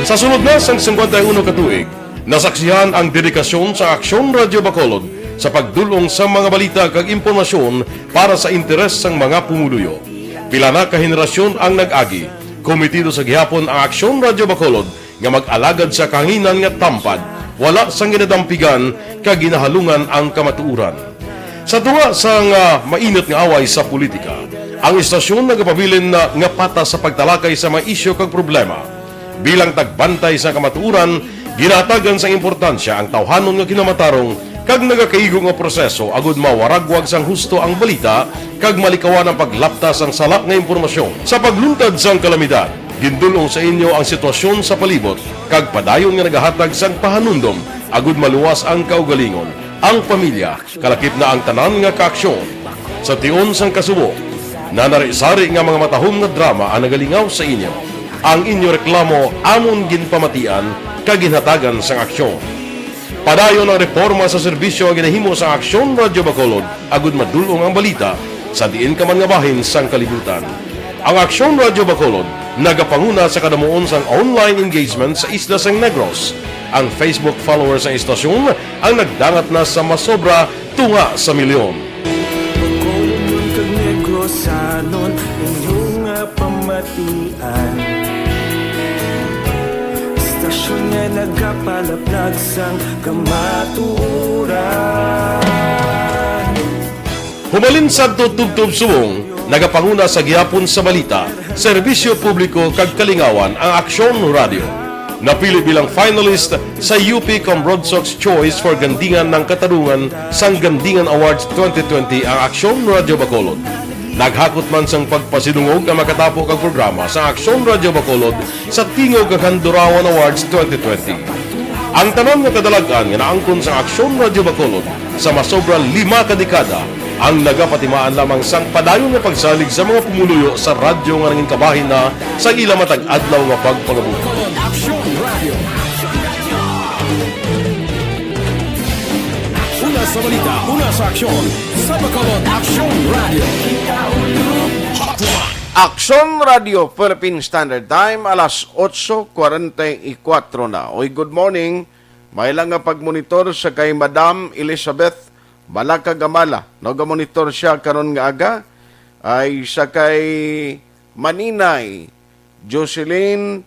Sa sulod na sang singkwenta y uno ka tuig, nasaksihan ang dedikasyon sa Aksyon Radio Bacolod sa pagdul-ong sa mga balita kag impormasyon para sa interes sang mga pumuluyo. Pila na ka henerasyon ang nag-agi. Komitido sa gihapon ang Aksyon Radio Bacolod nga mag-alagad sa kahanginan nga tampad, wala sang ginadampigan kag ginahalungan ang kamatuoran. Sa tunga sang, ah, mainit nga away sa politika, ang istasyon nagapabilin na nga patas sa pagtalakay sa mga isyu kag problema. Bilang tagbantay sa kamatuoran, ginahatagan sang importansya ang tawhanon nga kinamatarong kag nagakaigo nga proseso agud mawaragwag sang husto ang balita kag malikawan ang paglapta sang sala nga impormasyon. Sa pagluntad sang kalamidad, gindul-ong sa inyo ang sitwasyon sa palibot kag padayon nga nagahatag sang pahanumdom agud maluwas ang kaugalingon, ang pamilya, kalakip na ang tanan nga kaaksyon. Sa tion sang kasubo, nanari-sari nga mga matahom nga drama ang nagalingaw sa inyo. Ang inyo reklamo amon ginpamatian kag ginhatagan sang aksyon. Padayon ang reporma sa serbisyo nga ginahimo sang Aksyon Radio Bacolod agud madul-ong ang balita sa diin ka man nga bahin sang kalibutan. Ang Aksyon Radio Bacolod nagapanguna sa kadamuon sang online engagement sa isla sang Negros. Ang Facebook followers sang istasyon ang nagdangat na sa masobra tunga sa milyon. Bacolodnon kag Negrosanon, inyo nga pamatian. Istasyon nga nagapalaplag sang kamatuoran. Humalin sadto tubtob subong, nagapanguna sa gihapon sa balita, serbisyo publiko kag kalingawan ang Aksyon Radio. Napili bilang finalist sa U P Cambrodsoc's Choice for Gandingan ng Katarungan sang Gandingan Awards twenty twenty ang Aksyon Radio Bacolod. Naghakot man sang pagpasidungog ang makatapo kag programa sa Aksyon Radio Bacolod sa Tingog kag Handurawan Awards twenty twenty. Ang tanan nga kadalag-an nga naangkon sa Aksyon Radio Bacolod sa masobra lima ka dekada ang nagapatimaan lamang sang padayon nga pagsalig sa mga pumuluyo sa radyo nga nangin kabahin na sa ila matag adlaw nga pagpangabuhi. Aksyon Radio. Una sa balita, una sa aksyon, sa Bacolod Aksyon Radio. Hotline. Aksyon Radio Philippine Standard Time, alas otso kwarenta y kuatro na. Oy, good morning. May lang nga pagmonitor sa kay Madam Elizabeth Malacagamala. No, gamonitor siya karon nga aga. Ay sa kay Maninay Jocelyn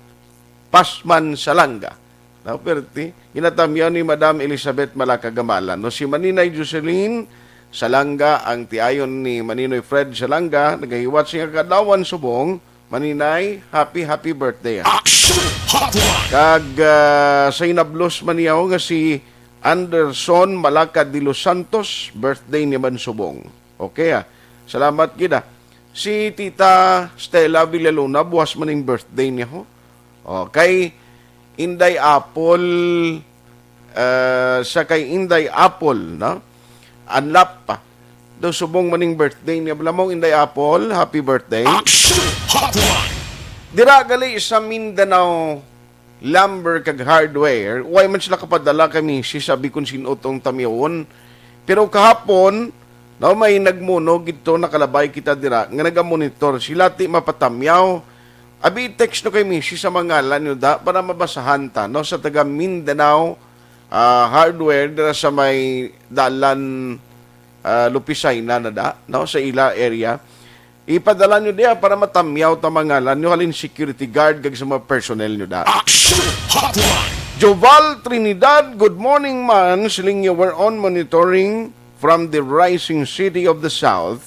Pasman Salanga. Now, perti, ginatamyaw ni Madam Elizabeth Malacagamala. No, si Maninay Jocelyn Salanga ang tiayon ni Maninoy Fred Salanga, nagahiwat siya nga kaadlawan subong. Maninay, happy, happy birthday, ah. Action Hotline! Kag, ah, sa hinablos man niya nga si Anderson Malaka de los Santos, birthday ni man subong. Okay, ah. Salamat gid, ah. Si Tita Stella Villaluna, buwas man ning birthday niya, ho. Okay. Inday Apple Ah, sa kay Inday Apple, no? Anlap pa. Do subong maning birthday niya. Bala mo, Inday Apple, happy birthday. Action Hotline! Dira gali sa Mindanao Lumber kag Hardware, way man sila kapadala kay misis, sabi kung sino tong tamyawon. Pero kahapon, no, may nagmuno gid to, nakalabay kita dira, nga nagamonitor. Sila ti mapatamyaw. Abi, text no kay misis sa mga ngalan nyo da, para mabasahan ta, no, sa taga Mindanao, ah, Hardware, dira sa may dalan, ah, Lupisay na nada, no, sa ila area. Ipadala nyo diya para matamyaw ta mga ngalan nyo, halin security guard kag sa mga personnel nyo da. Action Hotline! Joval Trinidad, good morning man. Siling niya, we're on monitoring from the rising city of the South.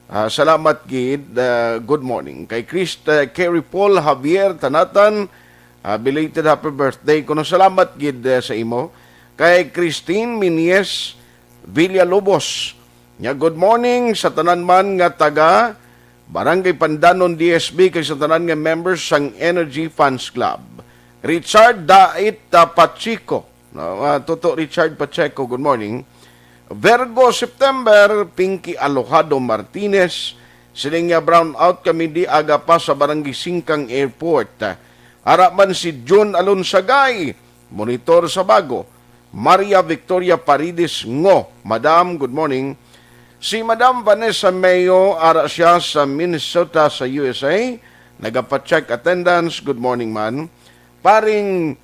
Ah, salamat gid. Ah, good morning. Kay Chris, ah, Kerry Paul Javier Tanatan, ah, belated happy birthday kuno. Salamat gid, ah, sa imo. Kay Christine Minies Villalobos, nya, good morning sa tanan man nga taga Barangay Pandanon D S B kag sa tanan nga members sang Energy Fans Club. Richard Dait, ah, Pacheco. No, ah, Toto Richard Pacheco, good morning. Virgo September, Pinky Alojado Martinez, siling niya, brown out kami di aga pa sa Barangay Singkang Airport. Ara man si June Alonsagay, monitor sa Bago. Maria Victoria Paredes Ngo, Madam, good morning. Si Madam Vanessa Mayo, ara siya sa Minnesota sa U S A, nagapacheck attendance, good morning man. Paring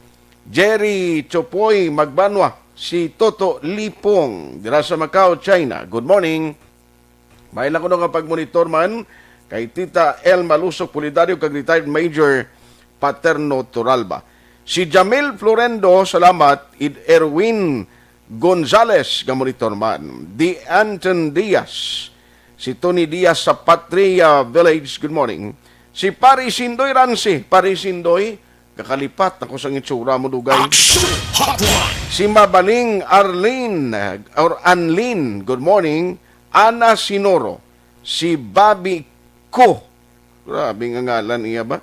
Jerry Chopoy Magbanwa, si Toto Lipong, dira sa Macau, China. Good morning. May lang kuno nga pagmonitor man kay Tita El Malusok Pulidario kag retired Major Paterno Turalba. Si Jamil Florendo, salamat, id Erwin Gonzales nga monitor man. Di Anton Diaz, si Tony Diaz sa Patria Village, good morning. Si Pari Sindoy Ransi, Pari Sindoy, kakalipat ako sa itsura mo, dugay. Action Hotline! Si Mabaling Arlene, or Anlene, good morning. Ana Sinoro, si Bobby Ko. Grabe nga ngalan iya ba?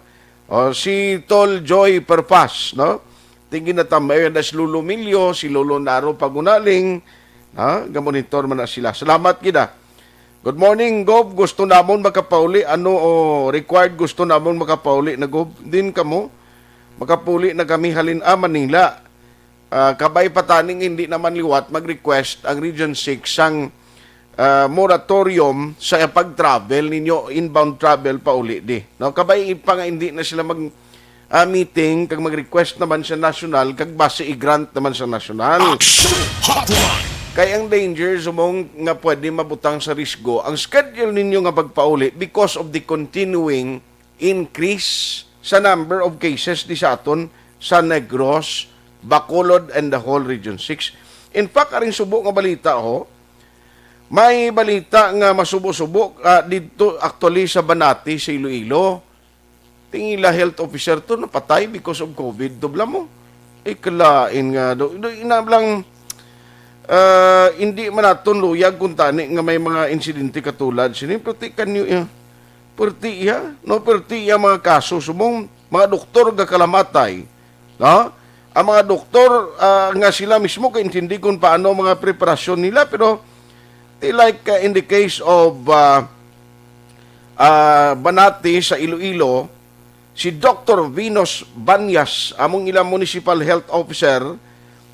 O, si Tol Joy Perpas, no? Tingin na tamay na si Lolo Milio, si Lolo Naro Pagunaling, ha? Gamonitor man na sila. Salamat gid, ah. Good morning, Gob. Gusto namon makapauli. Ano, o, required gusto namon makapauli na, Gob? Din kamo? Makapauli na kami halin, ah, Manila. Ah, kabay pa taning hindi naman liwat mag-request ang Region six sang, ah, moratorium sa pag-travel ninyo, inbound travel pauli di. No, kabay pa nga hindi na sila mag, ah, meeting kag mag-request naman sa national kag base i-grant naman sa national. Action Hotline! Kay ang danger, sumong nga pwede mabutang sa risgo ang schedule ninyo nga pagpauli because of the continuing increase sa number of cases di sa aton sa Negros, Bacolod, and the whole Region six. In fact, aring subo nga balita, ho, may balita nga masubo-subo, ah, didto actually sa Banati, sa Iloilo. Tingila health officer to napatay because of COVID. Tubla mo. Ikalain nga do, do ina lang, ah, hindi man naton luyag kung tani nga may mga insidente katulad sini. Pero ti kanyo, eh, perti iya, no, perti iya mga kaso, subong mga doktor gakalamatay, no? Ang mga doktor, ah, nga sila mismo kaintindi kung paano mga preparasyon nila, pero ti like, ah, in the case of, ah, ah, Banati sa Iloilo, si Doktor Venus Banyas, among ilang municipal health officer,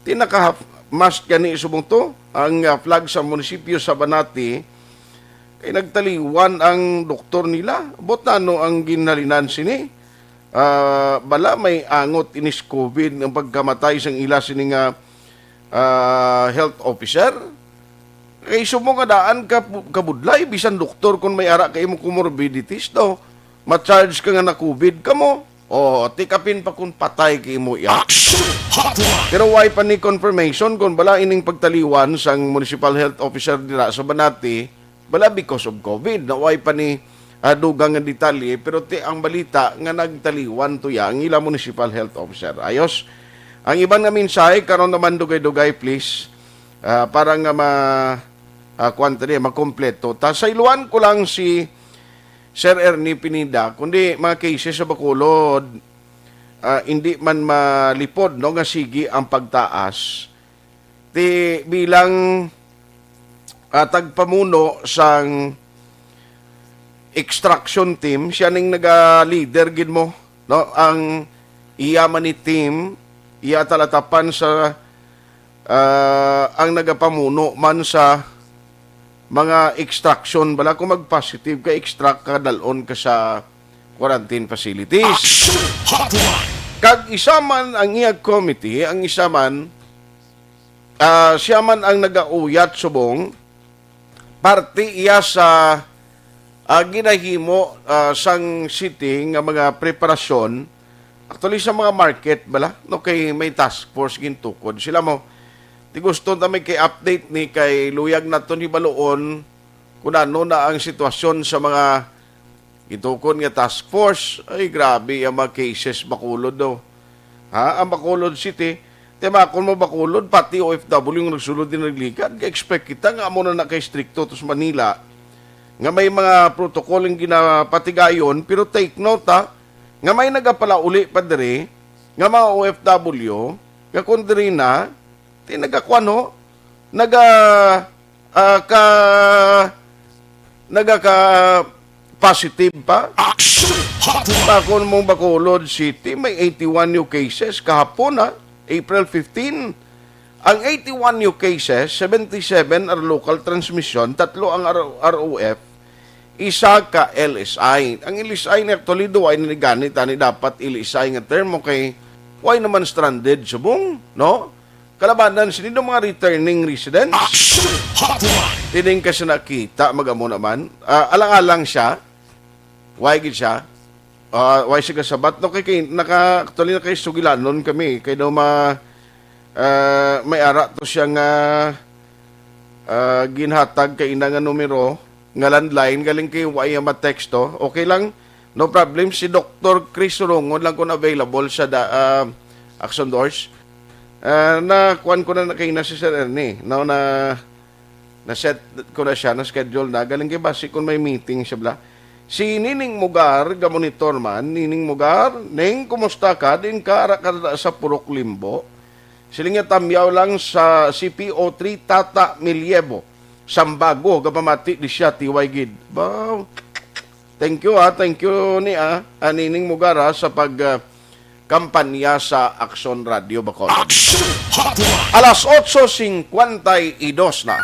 ti naka-half mast gani subong to ang, ah, flag sa munisipyo sa Banati, kay nagtaliwan ang doktor nila. Bot nano ang ginhalinan sini? Ah, bala may angot inis COVID ang pagkamatay sang ila sini nga, ah, health officer? Kay sumo nga daan ka, kabudlay, bisan doktor, kung may ara ka imo comorbidities daw, ma-charge ka nga na-COVID ka mo. O, ti kapin pa kung patay ka imo iya. Action Hotline! Pero why pa ni confirmation kung bala ining pagtaliwan sang municipal health officer dira sa Banati, bala because of COVID, na why pa ni, ah, dugang nga detalye, pero ti ang balita nga nagtaliwan to ya ang ila municipal health officer. Ayos. Ang iban nga mensahe karon naman dugay-dugay, please. Ah, para nga ma, ah, kuwan ta di, makompleto. Ta sa iluan ko lang si Sir Ernie Pineda, kundi mga cases sa Bacolod, ah, hindi man malipod, no, nga sige ang pagtaas. ti bilang, ah, tagpamuno sang extraction team, siya ning naga-leader gid mo, no? Ang iya man ni team, iya talatapan sa, ah, ang nagapamuno man sa mga extraction bala. Kung mag-positive ka, extract ka, dalon ka sa quarantine facilities. Action Hotline! Kag isa man ang iya committee, ang isa man, ah, siya man ang nagauyat subong, parte iya sa, ah, ginahimo, ah, sang city nga mga preparasyon. Actually, sa mga market bala, no, kay may task force gintukod. Sila mo, ti gusto ta may kay update ni kay luyag naton hibaluon kung ano na ang sitwasyon sa mga gitukod nga task force. Ay, grabe ang mga cases Bacolod, do. Ha? Ang Bacolod City, timakon mo Bacolod, pati O F W yung nagsulod din nagligad. Ka-expect kita nga amo na naka-stricto to sa Manila, nga may mga protocol ang ginapatigayon, pero take note, ha, nga may nagapalauli pa diri, nga mga O F W, nga kung diri na, ti nagakuan ho, naga, ah, ka, nagaka positive pa. Action Hotline! Takon mong Bacolod City, may eighty-one new cases kahapon, ha, April fifteen. Ang eighty-one new cases, seventy-seven are local transmission, tatlo ang R-, R O F, isa ka L S I. Ang L S I ni actually, duwa ni gani, tani dapat L S I nga term, okay? Why naman stranded subong, no? Kalabanan sini ng mga returning residents. Action Hotline! Tining kasi nakita, mag-amo naman. Ah, alang-alang siya. Why gid siya? Ah, why siya kasabat? No, kay, kay naka, actually, nakay sugilanon kami. Kay daw ma, ah, may ara to siya nga, ah, ginhatag kay ina nga numero nga landline, galing kay why ma-text to. Okay lang. No problem. Si Doktor Chris Surungon lang kung available sa da, ah, Action Doors. Ah, na kuan ko na kay na si Sir Ernie. No, na na-set ko na siya, na-schedule na. Galing kay basi kung may meeting siya bala. Si Nining Mugar, ga-monitor man. Nining Mugar, Ning, kumusta ka? Din ka, ara ka na sa Purok Limbo. Siling niya, tamyaw lang sa C P O three, Tata Milievo. Sambago, gapamati di siya, T Y gid. Ba, thank you, ah. Thank you ni, ah, ah, Nining Mugar, ah, sa pag, ah, kampanya sa Aksyon Radio Bacolod. Action Hotline! Alas otso cincuenta y dos na.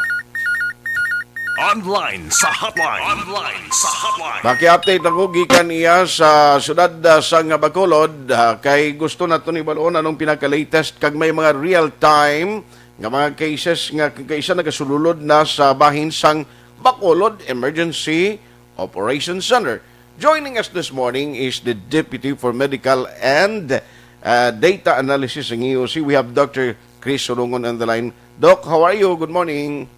Online sa hotline. Online sa hotline. Maki-update ako gikan iya sa siyudad, ah, sang Bacolod, ah, kay gusto naton ibalon anong pinaka-latest kag may mga real-time nga mga cases nga kaisa nagasululod na sa bahin sang Bacolod Emergency Operations Center. Joining us this morning is the Deputy for Medical and, uh, Data Analysis ng E O C. We have Doctor Chris Surungon on the line. Doc, how are you? Good morning.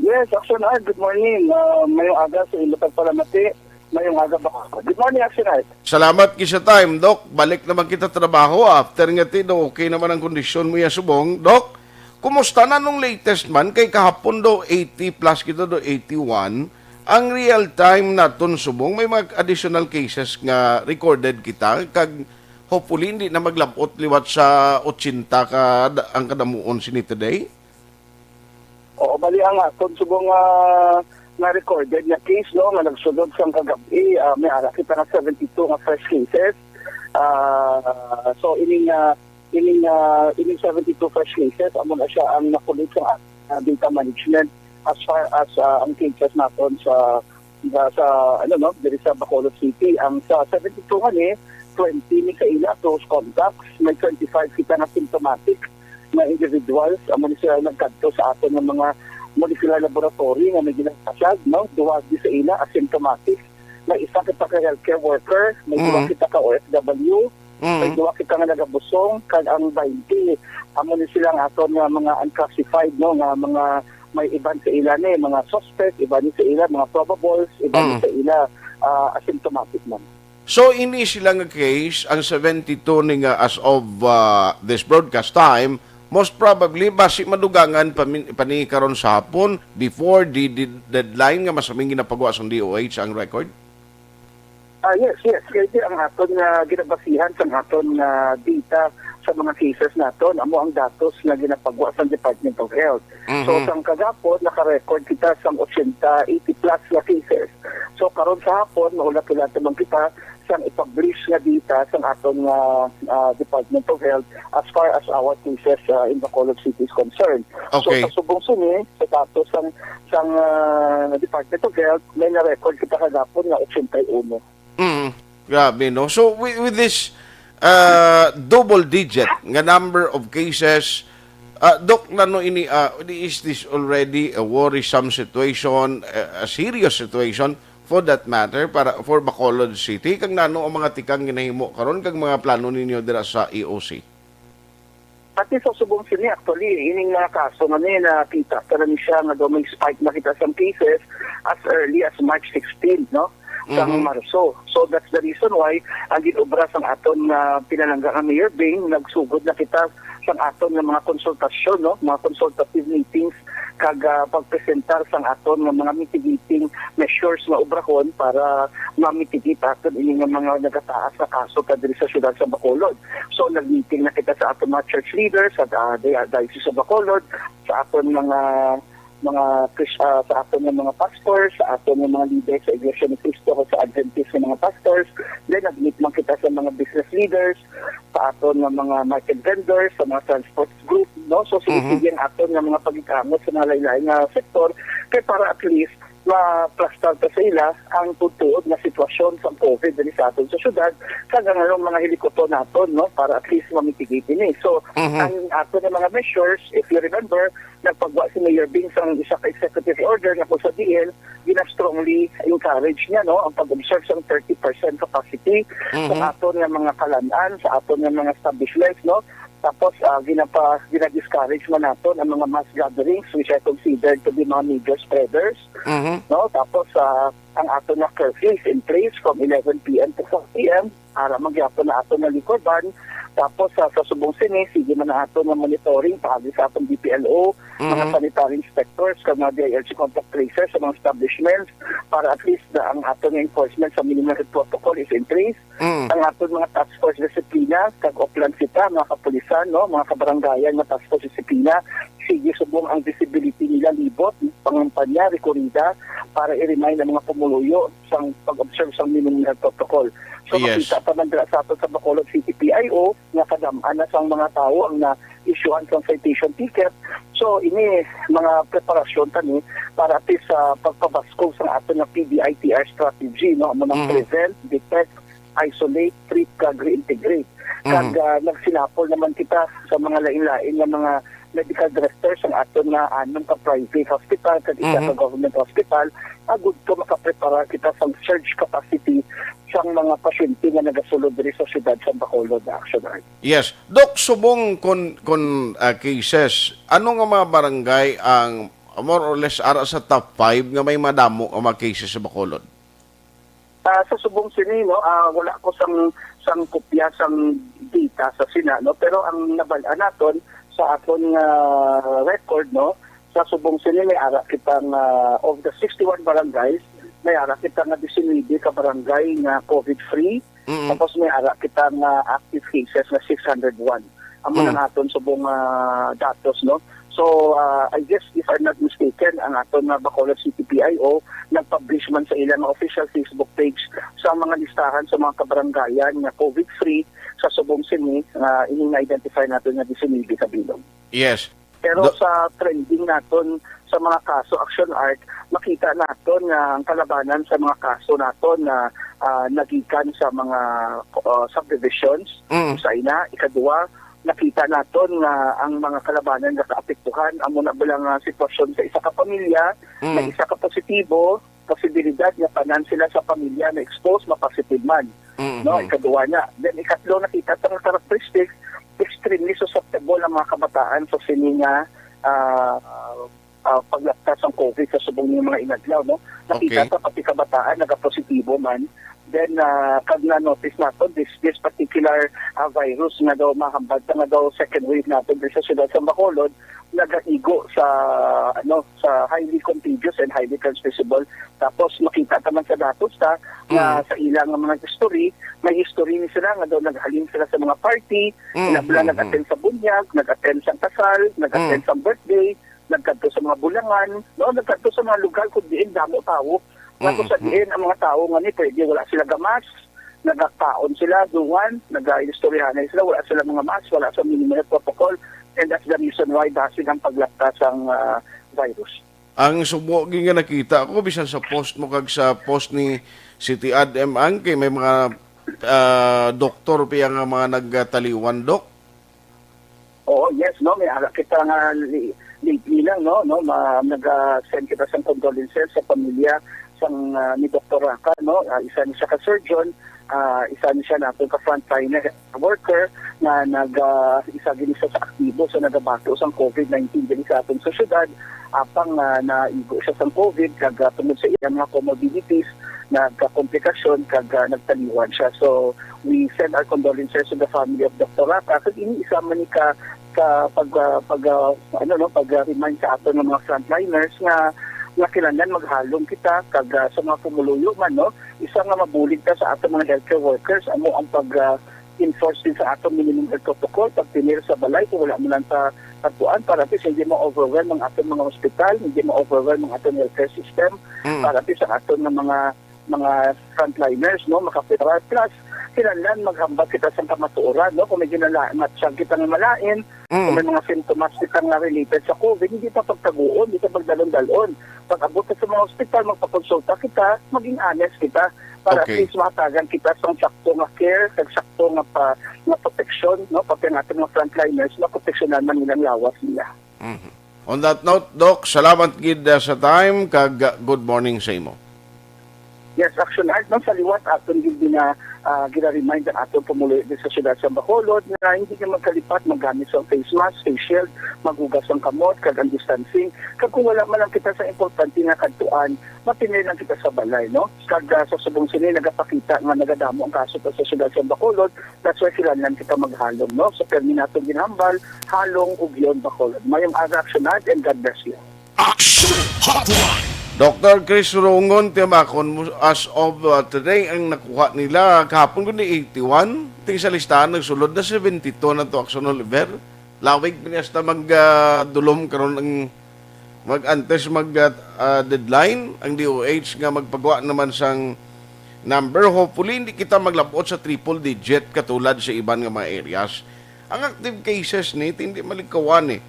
Yes, Action Art, good morning. Ah, mayong aga sa inyo pagpalamati. Mayong aga ba? Good morning, Action Art. Salamat kay sa time, Doc. Balik naman kita trabaho. After nga ti, do, okay naman ang kondisyon mo ya subong. Doc, kumusta na nung latest man? Kay kahapon do, eighty plus kita do, eighty-one. Ang real time naton subong, may mga additional cases nga recorded kita. Kag hopefully, hindi na maglabot liwat sa ochenta ka ang kadamuon sini today. Oo, bali ang aton subong nga, nga recorded nga case, no, nga nagsulod sang kagabi, ah, may ara kita nga seventy-two nga fresh cases. Ah, so, ining, ah, ining, ah, ining seventy-two fresh cases, amo na siya ang nakulid sa, ah, data management as far as, ah, ang cases naton sa, sa, sa, ano, no, diri sa Bacolod City. Ang sa seventy-two nga ni, twenty ni sa ila close contacts, may twenty-five kita nga symptomatic nga individuals, amo ni sila nagkadto sa aton nga mga molecular laboratory nga may ginapasag, no? Duwa di sa ila asymptomatic, may isa kita ka healthcare worker, may duwa Mm. kita ka O F W, may Mm. duwa kita nga nagabusong, kag ang twenty, amo ni sila ang aton nga mga unclassified, no? Nga mga may iban sa ila ni, mga suspect, iban ni sa ila, mga probables, iban ni Mm. sa ila, ah, asymptomatic man. So, ini sila nga case, ang seventy-two ni nga as of, ah, this broadcast time, most probably, basi madugangan pa, min-, pa ni karon sa hapon, before the, the deadline nga masaming ginapagawa sang D O H ang record? Ah, yes, yes. Kaya di ang aton nga ginabasihan sa aton nga data sa mga cases naton. Amo ang datos nga ginapagwa sa Department of Health. So, Mhm. sang kagapon, naka-record kita sang eighty plus nga cases. So, karon sa hapon, mahulat-hulat naman kita sang i-publish nga data sang aton nga, ah, Department of Health as far as our cases, ah, in Bacolod City is concerned. So, Okay. sa subong sini, sa datos sang, sang, ah, Department of Health, may na-record kita kagapon nga eighty-one. Mm, grabe, no? So, with, with this, uh, double digit nga number of cases, uh, Doc, nano ini, uh, is this already a worrisome situation, a, a serious situation for that matter, para for Bacolod City? Kag nano ang mga tikang ginahimo karon kag mga plano ninyo dira sa E O C? Pati sa subong sini, actually, ining mga kaso nga ni, nakita pa na ni siya nga daw may spike na kita sang cases as early as March sixteen, no? Sang Mhm. Marso. So, that's the reason why ang ginobra sang aton nga pinalangga nga Mayor Bing, nagsugod na kita sang aton nga mga konsultasyon, no? Mga consultative meetings kag, ah, pagpresentar sang aton nga mga mitigating measures nga obrahon para ma-mitigate aton ini nga mga nagataas nga kaso pa diri sa siyudad sa Bacolod. So, nag-meeting na kita sa aton mga church leaders sa, ah, Di-, Diocese of Bacolod, sa aton mga, mga Chris-, ah, sa aton nga mga pastors, sa aton nga mga leaders sa Iglesia ni Cristo o sa Adventist nga mga pastors. Then, nag-meet man kita sa mga business leaders, sa aton nga mga market vendors, sa mga transport group, no? So, Mhm. sige-sige ang aton nga mga pagkikangos sa mga lain-lain nga sektor, kay para at least maplastar ta sa ila ang tutuod nga sitwasyon sa COVID diri sa aton sa syudad, kag ang anong mga hilikuton naton, no, para at least ma-mitigate ini. So, Mhm. ang aton nga mga measures, if you remember, nagpagwa si Mayor Bing sang isa ka executive order nga kung sa diin, gina-strongly encourage niya, no, ang pag-observe sang thirty percent capacity sa Mhm. aton nga mga kalan-an, sa aton nga mga establishments, no. Tapos, ah, ginapa-, gina-discourage man naton ang mga mass gatherings, which are considered to be mga major spreaders, Mhm. no? Tapos, ah, ang aton nga curfew is in place from eleven p m to four p m. Ara man gyapon na aton nga liquor ban. Tapos, ah, sa subong sini, sige man ang aton nga monitoring paagi sa aton B P L O, mga Mhm. sanitary inspectors, kag mga D I L G contact tracers sa mga establishments para at least na ang aton nga enforcement sa minimum health protocol is in place. Mm. Ang aton mga task force disiplina kag Oplan Sita, mga kapulisan, no, mga kabarangayan nga task force disiplina, sige subong ang visibility nila libot, pangampanya, rekorida, para i-remind ang mga pumuluyo sang pag-observe sang minimum health protocol. So, Yes. makita pa man dira sa aton sa Bacolod City P I O nga kadam-an na sang mga tawo ang na-issuean sang citation ticket. So, ini mga preparasyon ta ni para at least sa pagpabaskog sang aton nga P D I T R strategy, no, amo nang Mhm. prevent, detect, isolate, treat, kag reintegrate. Kag, Mhm. ah, nagsinapol naman kita sa mga lain-lain nga mga medical director sang aton nga anom ka private hospital kag isa Mhm. ka government hospital, agud to makaprepara kita sang surge capacity sang mga pasyente nga nagasulod diri sa siyudad sa Bacolod, Action Art. Yes. Doc, subong kon, kon, ah, cases, ano nga mga barangay ang more or less ara sa top five nga may madamo nga mga cases sa Bacolod? Ah, sa subong sini, no, ah, wala ko sang, sang kopya sang data sa sina, no, pero ang nabal-an naton sa aton nga record, no, sa subong sini may ara kita nga, of the sixty-one barangays, may ara kita nga disinuybe ka barangay nga COVID-free. Mm. Tapos may ara kita nga active cases nga six hundred one. Amo na Mm. naton subong, ah, datos, no? So, ah, I guess, if I'm not mistaken, ang aton nga Bacolod City P I O nag-publish man sa ilang official Facebook page sa mga listahan sa mga kabarangayan nga COVID-free sa subong sini nga ining na-identify naton nga disinuybe ka bilog. Yes. Pero Do- sa trending naton sa mga kaso, Action Art, makita naton nga ang kalabanan sa mga kaso naton na, ah, nagikan sa mga, ah, subdivisions, Mm. usa ina, ikaduha, nakita naton nga ang mga kalabanan nga kaapektuhan amo na bala nga sitwasyon sa isa ka pamilya, Mm. na isa ka positibo, posibilidad nga tanan sila sa pamilya na exposed, ma-positive man. Mm-hmm. No, ikaduha niya. Then, ikatlo, nakita ta nga characteristics, extremely susceptible ang mga kabataan sa sini nga, ah, ah, paglapta sang COVID sa subong ning mga inadlaw, no? Nakita Okay. sa pati kabataan nagapositibo man. Then, ah, kag na-notice nato this, this particular, ah, virus nga daw mahambal ta nga daw second wave nato diri sa siyudad sa Bacolod, nagaigo sa, ano, sa highly contagious and highly transmissible. Tapos makita ta man sa datos ta nga Mm. sa ilang mga history, may history ni sila nga daw naghalin sila sa mga party, Mm, sila mm, nag-attend mm. sa bunyag, nag-attend sa kasal, nag-attend Mm. sa birthday, nagkadto sa mga bulangan, no, nagkadto sa mga lugar kung diin damo tawo. Nga kung Mm, sa mm. diin ang mga tawo nga ni pwede wala sila gamas, nagakaon sila, dungan, nagaistoryahanay sila, wala sila mga mask, wala sa minimal protocol, and that's the reason why dasig ang paglapta sang, ah, virus. Ang subo gyud nga nakita ko bisan sa post mo kag sa post ni City Ad M ang kay may mga, ah, doktor pa nga mga nagtaliwan, Doc? Oo, yes, no, may ara kita nga li-, lately lang, no, no, ma-, naga-send kita sang condolences sa pamilya sang, ah, ni Doktor Raka, no. Ah, isa ni siya ka surgeon, ah, isa ni siya nato ka frontliner worker nga nag, ah, isa gid siya sa aktibo sa nagabato sang COVID nineteen diri sa aton sa syudad. Apang, ah, naigo siya sang COVID kag, ah, tungod sa iyang mga comorbidities, nagkakomplikasyon kag, ah, nagtaliwan siya. So, we send our condolences to the family of Doktor Raka. Kag ini isa man ni ka, ka pag, ah, pag, ah, ano, no, pag, ah, remind sa aton nga mga frontliners nga, nga kinahanglan maghalong kita kag, ah, sa mga pumuluyo man, no, isa nga mabulig ta sa aton mga healthcare workers amo ang pag, ah, enforce din sa aton minimum health protocol, pagtinir sa balay kung wala mo lang sa pagkuan, para at least hindi ma-overwhelm ang aton mga hospital, hindi ma-overwhelm ang aton healthcare system, Mm. para at least ang aton nga mga mga frontliners, no, makapiral. Plus, kinahanglan maghambal kita sa kamatuoran, no, kung may ginala-, matsyag kita nga malain, kung Mm. may mga sintomas kita nga related sa COVID, hindi pa pagtaguon, hindi pa pagdalon-dalon. Pag abot sa mga ospital, magpakonsulta kita, maging honest kita para at Okay. least mahatagan kita sa sakto nga care, sa sakto nga pa, nga proteksyon, no, pati ang ating mga frontliners, maproteksyonan man nilang lawas nila. Mhm. On that note, Doc, salamat gid, uh, sa time, kag, uh, good morning sa imo. Yes, Action Art, no, sa liwat aton gid na, ah, gina-remind ang aton pumuluyo din sa siyudad sa Bacolod nga hindi na magkalipat maggamit sa face mask, face shield, maghugas ang kamot, kag ang distancing. Kag kung wala man lang kita sa importante nga kadtuan, mapinay lang kita sa balay, no? Kag, ah, sa subong sini, nagapakita nga nagadamo ang kaso pa sa siyudad sa Bacolod, that's why kinahanglan kita maghalong, no? So, permi naton ginhambal, halong ug yon, Bacolod. Mayong aga, Action Art, and God bless you. Action Hotline. Doctor Chris Rungon, tiyamakon mo, as of, uh, today, ang nakuha nila, kahapon ko ni eighty-one, ting sa listahan, nagsulod na seventy-two na to, Action Oliver. Lawig pa niya hasta mag, ah, dulom karon ang mag antes mag, ah, ah, deadline ang D O H nga magpagawa naman sang number. Hopefully, hindi kita maglabot sa triple digit katulad sa iban nga mga areas. Ang active cases ni, hindi malikawan eh.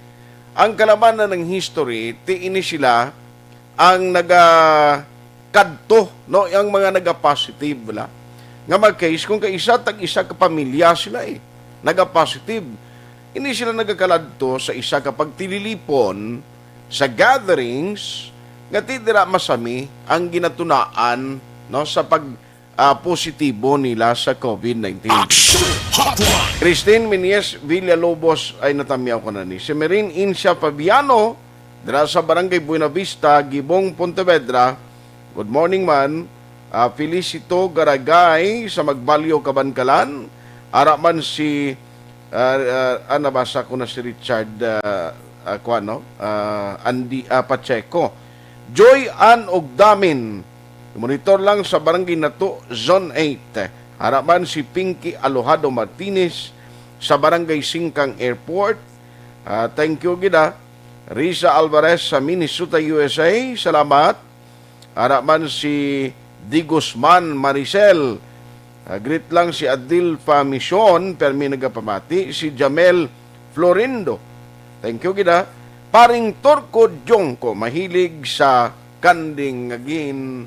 Ang kalabanan ng history, ti ini sila ang naga kadto, no, ang mga naga-positive, wala, nga mga case, kung kaisa, tag-isa ka pamilya sila, eh, naga-positive. Hindi sila nagakaladto sa isa ka pagtililipon, sa gatherings, nga ti dira masami ang ginatunaan, no, sa pag, ah, positibo nila sa COVID nineteen. Action Hotline. Christine Minies Villalobos ay natamyaw ko na ni. Si Merin Incia Fabiano, dira sa Barangay Buenavista, Gibong, Pontevedra. Good morning, man. Ah, Felicito Garagay sa Magbalyo, Kabankalan. Ara man si, ah, ah, ah, nabasa ko na si Richard, ah, ah, kuwan, no? Ah, Andy, ah, Pacheco. Joy Ann Ogdamin, monitor lang sa Barangay Nato, Zone eight. Ara man si Pinky Alojado Martinez sa Barangay Singkang Airport. Ah, thank you gid, ah. Risa Alvarez sa Minnesota, U S A. Salamat. Ara man si Di Guzman Maricel. Ah, greet lang si Adilfa Mission, permi nagapamati. Si Jamel Florindo. Thank you gid, ah. Paring Turco Jongko, mahilig sa kanding nga gin,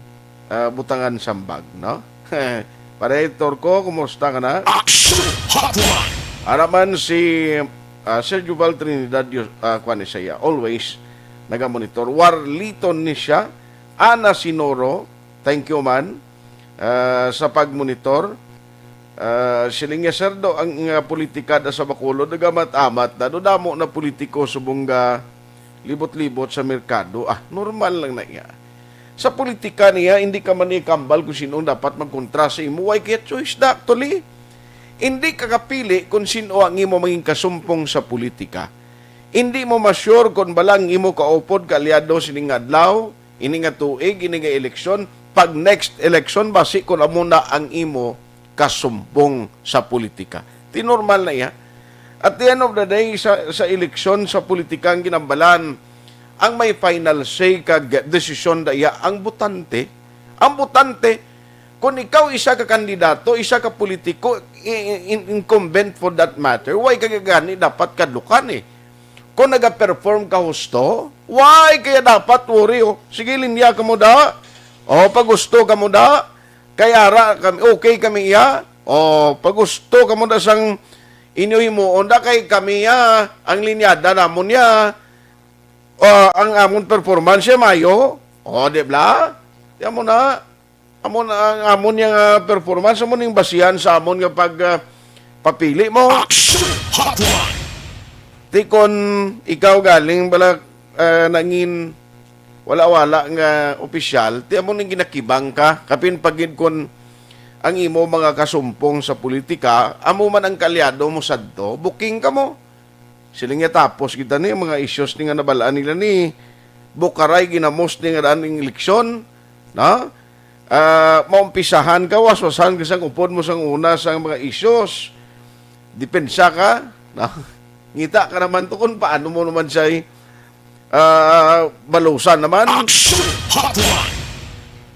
ah, butangan sambag, no? Pare Turco, kumusta ka na? Action Hotline. Ara man si, ah, Sir Juval Trinidad, yus-, ah, kwan ni siya, always nagamonitor. Warliton ni siya, Ana Sinoro, thank you man, ah, sa pagmonitor. Ah, siling niya, "Sir, do, ang, ah, politika da sa Bacolod, nagamat-amat na, do damo na politiko subong ga, libot-libot sa merkado. Ah, normal lang na iya. Sa politika niya, hindi ka man ikambal kung sino ang dapat magkontra sa imo. Why kaya choice na actually? Hindi ka kapili kung sino ang imo maging kasumpong sa politika. Hindi mo ma-sure kung bala ang imo kaupod, kaalyado sining adlaw, ini nga tuig, ini nga eleksyon, pag next election, basi kung amo na ang imo kasumpong sa politika. Ti normal na iya. At the end of the day, sa, sa eleksyon, sa politika, ang ginambalan, ang may final say kag desisyon da iya ang botante. Ang botante, kung ikaw isa ka kandidato, isa ka politiko, i-, i-, in-, incumbent for that matter, why ka gani dapat kadlukan eh? Kung naga-perform ka husto, why kaya dapat worry, oh? Sige, linya ka mo da. O, pag gusto ka mo da. Kay ara kami, okay kami iya. O, pag gusto ka mo da sang inyo himuon da, kay kami iya, ang linyada namon iya. O, ang amon performance iya mayo. O, di bla? Di amo na. Amo na ang amon niya nga performance, amo ning basihan sa amon nga pag, ah, papili mo. Action Hotline! Ti kon ikaw galing bala, ah, nangin wala-wala nga opisyal, ti amo ning ginakibang ka, kapin pagid kon ang imo mga kasumpong sa politika, amo man ang kaalyado mo sadto, buking ka mo. Sila nga tapos kita ni mga issues ni nga nabal-an nila ni Bukaray ginamos ni nga daan ning eleksyon, no? Ah, maumpisahan ka, waswasan ka sang upod mo sang una sang mga issues. Depensa ka, no? Ngita ka naman to kung paano mo naman siya, ah, balusan naman. Action Hotline!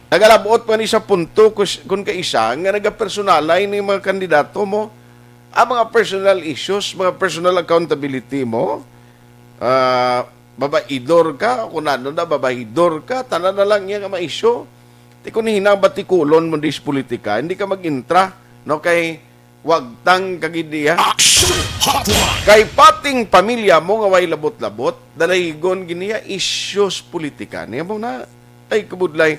Nagalabot pa ni sa punto kus-, kung kaisa nga nagapersonalay ni mga kandidato mo. Ang mga personal issues, mga personal accountability mo, ah, babaidor ka, o kung ano na, babaidor ka, tanan na lang niya nga maisyu. Ti kung hinang batikulon mo dis politika, hindi ka mag-intra, no? Kay wagtang ka gid niya. Action Hotline! Kay pating pamilya mo nga way labot-labot, dalahigon gid niya issues politika. Niya mo na, ay, kabudlay.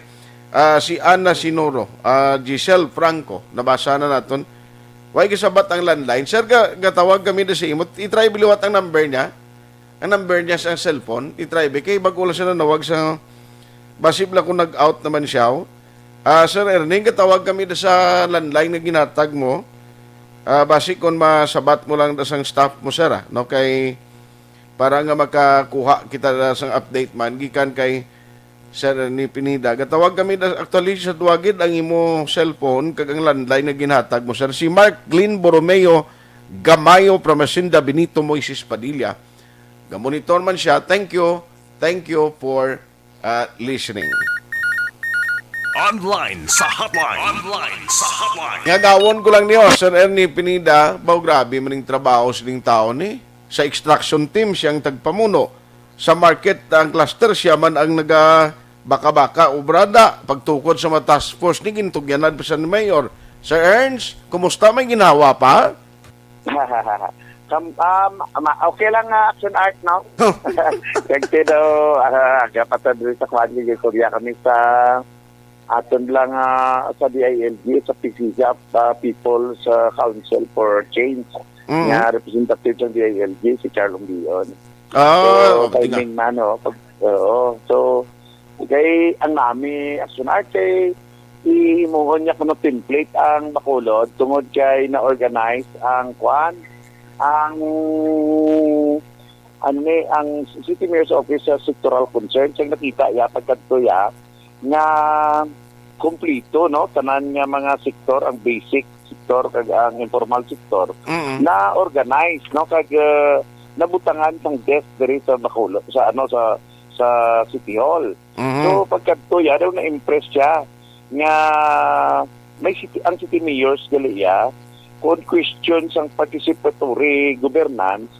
Ah, si Ana Sinoro, ah, Giselle Franco, nabasa na naton. Way gisabat ang landline. Sir, ga-, gatawag kami na sa imo. I-try biliwat ang number niya. Ang number niya sa cellphone. I-try, be. Kay bago lang siya nanawag sa, basib lang kung nag-out naman siya, oh. Ah, Sir Erning, gatawag kami na sa landline nga ginatag mo. Ah, basi kung masabat mo lang na sang staff mo, sir, ah. No, kay para nga makakuha kita na sang update man gikan kay Sir Ernie Pineda. Gatawag kami na, actually, sa tuwagid ang imo cellphone kag ang landline nga ginhatag mo, sir. Si Mark Glenn Borromeo Gamayo from Hacienda Benito Moises Padilla. Gamonitor man siya. Thank you. Thank you for, uh, listening. Online sa hotline. Online sa hotline. Ngagawon ko lang niyo, Sir Ernie Pineda, baw grabe man ning trabaho sining tawo ni. Sa extraction team, siya ang tagpamuno. Sa market, ang cluster, siya man ang naga baka-baka, obrada, pagtukod sa mga task force ni gintugyanan pa sa ni Mayor. Sir Ernst, kumusta, may ginhawa pa? Kam-, um, ma-, okay lang nga, Action Art, no? Kag tino, ah, aga pa sa diri sa kwan, gisulya kami sa aton lang, ah, sa D I L G, sa P C G, ah, People's, ah, Council for Change, Mm. nga representative sa D I L G, si Charlong Leon. Ah, So, okay nga. timing man, oh, pag, oo. So, kay ang nami, Action Art, kay ihimuhon niya kuno template ang Bacolod tungod kay na-organize ang kwan, ang, ano ni, ang City Mayor's Office sa sectoral concerns. Ang nakita ya, pagkadto ya, nga kumplito, no? Tanan nga mga sektor, ang basic sector kag ang informal sector, Mm. na organize, no? Kag, uh, nabutangan sang desk diri sa Bacolod, sa, ano, sa, sa City Hall. Mhm. So, pagkadto ya, daw na-impress siya nga may city, ang city mayors gali ya, kung question sang participatory governance,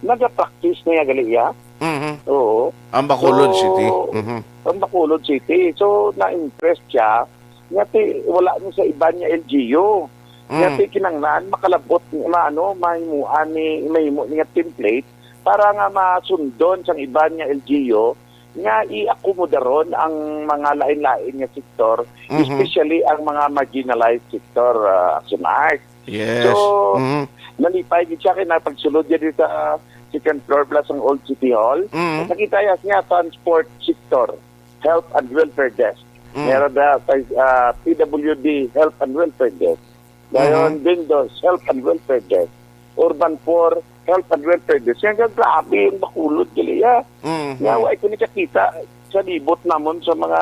naga-practice na ya gali ya. Mhm. Oo. Ang Bacolod So, City. Mhm. ang Bacolod City. So, na-impress siya nga ti, wala ni sa iban nga L G U. Nga Mm. ti kinanglan, makalabot, ma-, ano, mahimuan ni, mahimo ni nga template para nga masundon sang iban nga L G U nga i-akomodaron ang mga lain-lain nga sektor, Mhm. especially ang mga marginalized sector, ah, Action Art. Yes. So, Mhm. nalipay gid siya kay napagsulod niya di sa second floor plus ang old City Hall. Mm. Nakita ya niya transport sector, health and welfare desk. Mm. Meron na sa, ah, P W D health and welfare desk. Dayon, Mhm. Vendors, health and welfare desk. Urban four, health and welfare desk. Yan, grabe yung Bacolod, gali, ah. Mhm. Nga, wa ko nakakita sa libot namon sa mga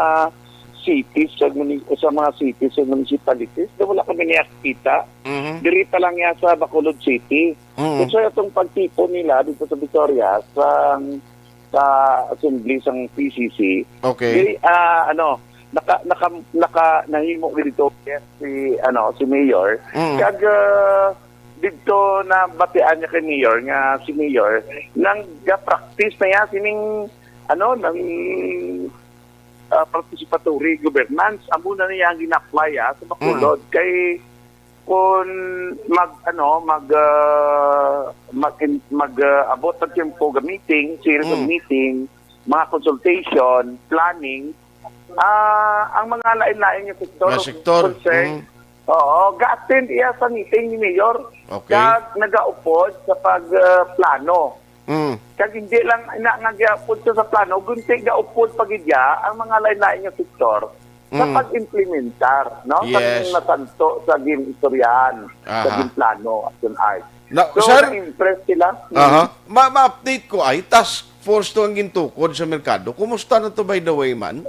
cities, sa muni-, sa mga cities, sa municipalities, na wala kami nakakita. Mhm. Diri pa lang yan sa Bacolod City. Mhm. Kasi itong pagtipon nila dito sa Victoria, sa, sa assembly, sa P C C, Okay. di, ah, ano, naka, naka, naka, nahimo dito, yes, si, ano, si Mayor. Mm. Kag, ah, dito nabatian niya kay Mayor nga si Mayor, nang ga-practice na yan, sining, ano, nang, ah, participatory governance. Amo na niya ang gina-apply, ah, sa Bacolod. Mm. Kay, kung mag, ano, mag, ah, mag, mag, ah, abot ang tiyempo ga meeting, series of Mm. meeting, mga consultation, planning, ah, ang mga lain-lain nga sektor Mga of sektor. concern, Mm. oo, ga-attend iya sa meeting ni Mayor. Okay. Kag nagaupod sa pag, ah, plano. Mm. Kag hindi lang ina nga gaupod sa, sa plano, kundi gaupod pa gid iya ang mga lain-lain nga sektor sa Mm. pag-implementar, no? Sa Yes. nasanto, sa gin-istoryahan, sa Aha. ginplano, action art. Na, So, sir? na-impress sila. Aha. Ma-, ma-update ko ay, task force to ang gintukod sa merkado. Kumusta na to, by the way, man?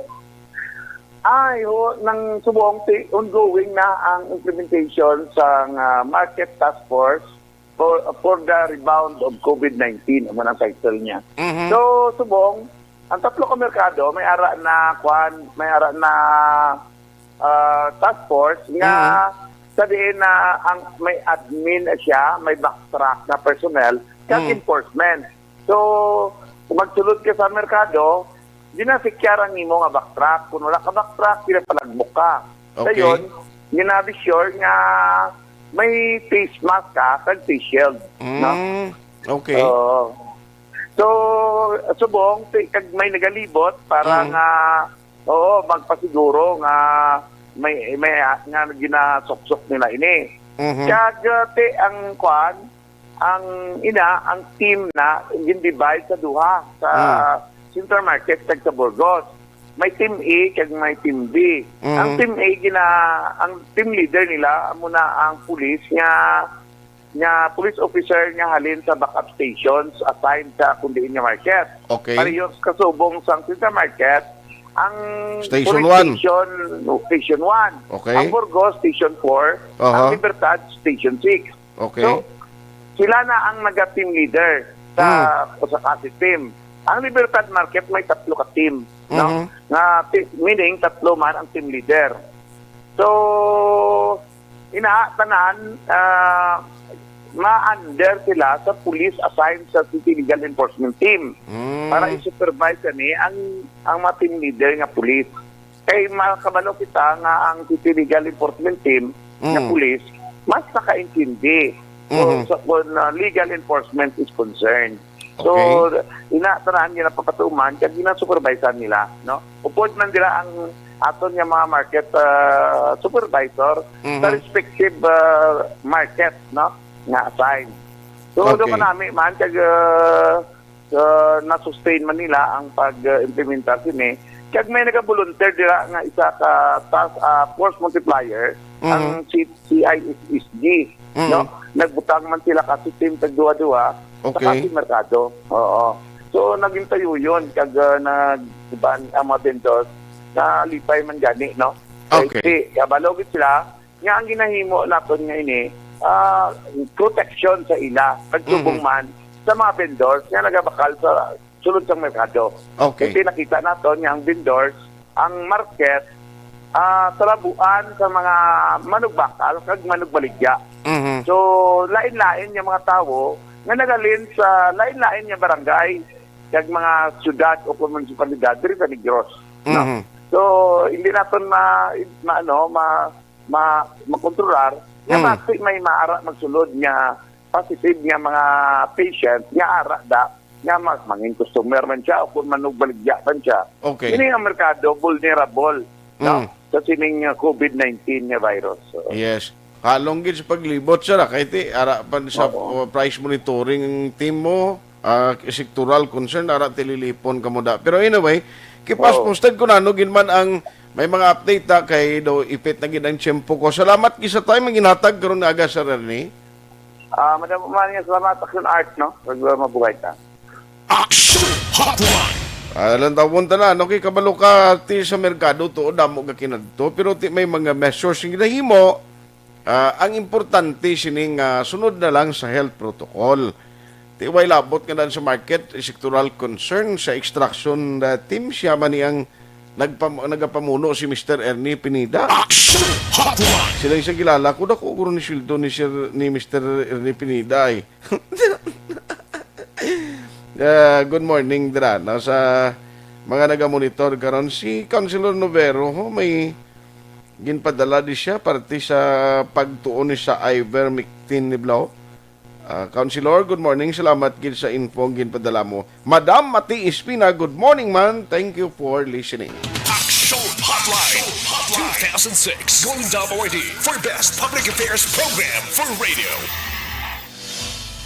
Ay, ho, nang subong, ti-, ongoing na ang implementation sa, ah, Market Task Force for, for the Rebound of COVID nineteen, amo ang title niya. Mhm. So, subong, ang tatlo ka merkado, may ara na, kwan, may ara na, ah, task force nga Mhm. sa diin na ang may admin na siya, may backtrack na personnel, kag Mm. enforcement. So, kung magsulod ka sa merkado, di na secure ang imo nga backtrack. Kung wala ka backtrack, di na palagmok ka. Okay. Dayon, di na be sure nga may face mask ka kag face shield, no? Mm, okay. Oo. So, subong, ti-, kag may nagalibot para Mm. nga, oo, magpasiguro nga may, may, nga ginasuksok nila ini. Mhm. Kag, uh, ti-, ang kwan, ang ina, ang team na gin-divide sa duha, sa Mm. Central Market kag sa Burgos. May Team A kag may Team B. Mhm. Ang Team A gina-, ang team leader nila amo na ang pulis nga, nga police officer nga halin sa backup stations assigned sa kun diin nga market. Okay. Parehas kasubong sang Central Market, ang Station police one. station, Station one. Okay. Ang Burgos, Station four. Aha. Ang Libertad, Station six. Okay. So, sila na ang naga-team leader sa Hmm. usa ka team. Ang Libertad Market may tatlo ka team, no? Mhm. Nga ti-, meaning tatlo man ang team leader. So, ina, tanan, ah, ma-under sila sa police assigned sa City Legal Enforcement Team Hmm. para i-supervise ani ang, ang mga team leader nga police. Kay makabalo kita nga ang City Legal Enforcement Team nga Mm. pulis mas nakaintindi kung Mhm. sa, kung, uh, legal enforcement is concerned. So, Okay. ina, tanan ginapapatuman kag ginasupervisan nila, no? Upod man dira ang aton nga mga market, uh, supervisor sa Mhm. respective, uh, market, no? Nga assign. So, Okay. do kanami man kag, uh, uh, na-sustain man nila ang pag-implementar sini. Kag may nagabolunteer dira nga isa ka task, ah, force multiplier, Mhm. ang C-, C I S S G, Mhm. no? Nagbutang man sila ka sixteen tag duha-duha sa Okay. Kasi Mercado. Oo. So, naging tayo yun. Kag, ah, nag-, diba, ang mga vendors, nalipay man gani, no? Okay. Kay, kabalo gid sila, nga ang ginahimo naton nga ini, ah, protection sa ila, kag subong Mhm. man sa mga vendors nga nagabakal sa sulod sang merkado. Okay. Kasi nakita naton nga ang vendors, ang market, ah, talabuan sa mga manugbakal kag manugbaligya. Mhm. So, lain-lain nga mga tawo nga nagalin sa lain-lain nga barangay kag mga syudad o munisipalidad diri sa Negros, no? Mhm. So, hindi naton ma-, ma-, ano, ma-, ma-, makontrolar, nga Mm. basi may maara magsulod nga positive nga mga patient nga ara da, nga mag-, mangin customer man siya o kung manugbaligya man siya. Okay. Ini ang merkado, vulnerable, no? Mm. Sa sining, uh, COVID nineteen nga virus. So, Yes. Halong gid sa paglibot, sir, ah, kay ti, ara pa sa, Oo. uh, price monitoring team mo, ah, sektoral concern, ara tililipon kamo da. Pero anyway, kipas Oo. Posted ko na, no, gid man ang may mga update ta kay daw ipit na gid ang tiyempo ko. Salamat gid sa time ang ginhatag karon nga aga, Sir Ernie. Ah, madamo man nga salamat, Action Art, no? Pag, uh, mabuhay ta. Action Hotline. Ah, lang tawon ta na, no? Kay kabalo ka, ti sa merkado, to, damo ka kinadto. Pero ti may mga measures nga ginahimo, ah, ang importante sining, ah, sunod na lang sa health protocol. Ti way labot nga daan sa market, sectoral concern sa extraction, ah, team, siya man ni ang nagpam-, nagapamuno si Mister Ernie Pineda. Action Hotline. Sila yung sa kilala ko, dako guro ni sweldo ni Sir, ni Mister Ernie Pineda, eh. Ah, good morning, dira, no, sa mga nagamonitor karon. Si Councilor Novero, ho, may ginpadala di siya parte sa pagtuon ni sa ivermectin ni Blau. Ah, Councilor, good morning. Salamat gid sa info ang ginpadala mo. Madam Mati Espina, good morning, man. Thank you for listening. Action Hotline two thousand six Golden Dove Awardee for Best Public Affairs Program for Radio.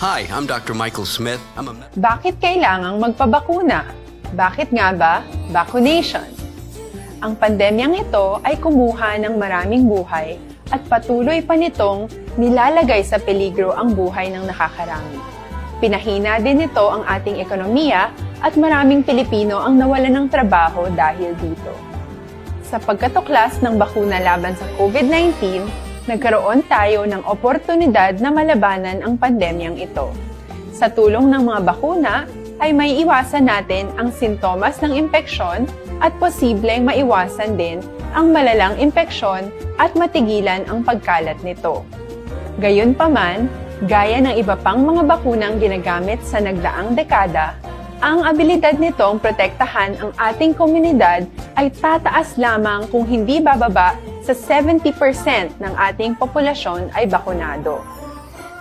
Hi, I'm Doctor Michael Smith. I'm a med- Bakit kailangang magpabakuna? Bakit nga ba? Vaccination. Ang pandemyang ito ay kumuha ng maraming buhay at patuloy pa nitong nilalagay sa peligro ang buhay ng nakakarami. Pinahina din nito ang ating ekonomiya at maraming Pilipino ang nawalan ng trabaho dahil dito. Sa pagkatuklas ng bakuna laban sa COVID nineteen, nagkaroon tayo ng oportunidad na malabanan ang pandemyang ito. Sa tulong ng mga bakuna, ay may iwasan natin ang sintomas ng impeksyon at posibleng maiwasan din ang malalang impeksyon at matigilan ang pagkalat nito. Gayunpaman, gaya ng iba pang mga bakunang ginagamit sa nagdaang dekada, ang abilidad nitong protektahan ang ating komunidad ay tataas lamang kung hindi bababa sa seventy percent ng ating populasyon ay bakunado.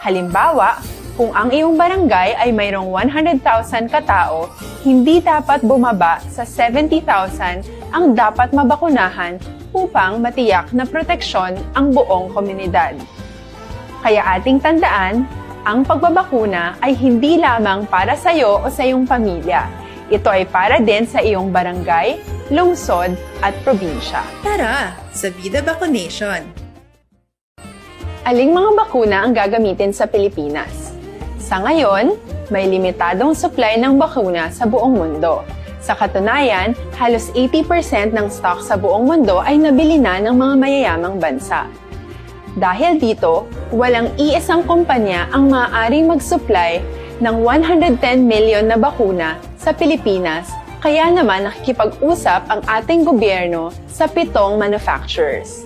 Halimbawa, kung ang iyong barangay ay mayroong one hundred thousand katao, hindi dapat bumaba sa seventy thousand ang dapat mabakunahan upang matiyak na proteksyon ang buong komunidad. Kaya ating tandaan, ang pagbabakuna ay hindi lamang para sa iyo o sa iyong pamilya. Ito ay para din sa iyong barangay, lungsod, at probinsya. Tara, sa Vida Vaccination! Aling mga bakuna ang gagamitin sa Pilipinas? Sa ngayon, may limitadong supply ng bakuna sa buong mundo. Sa katunayan, halos eighty percent ng stock sa buong mundo ay nabili na ng mga mayayamang bansa. Dahil dito, walang iisang kumpanya ang maaaring mag-supply ng one hundred ten million na bakuna sa Pilipinas, kaya naman nakikipag-usap ang ating gobyerno sa pitong manufacturers.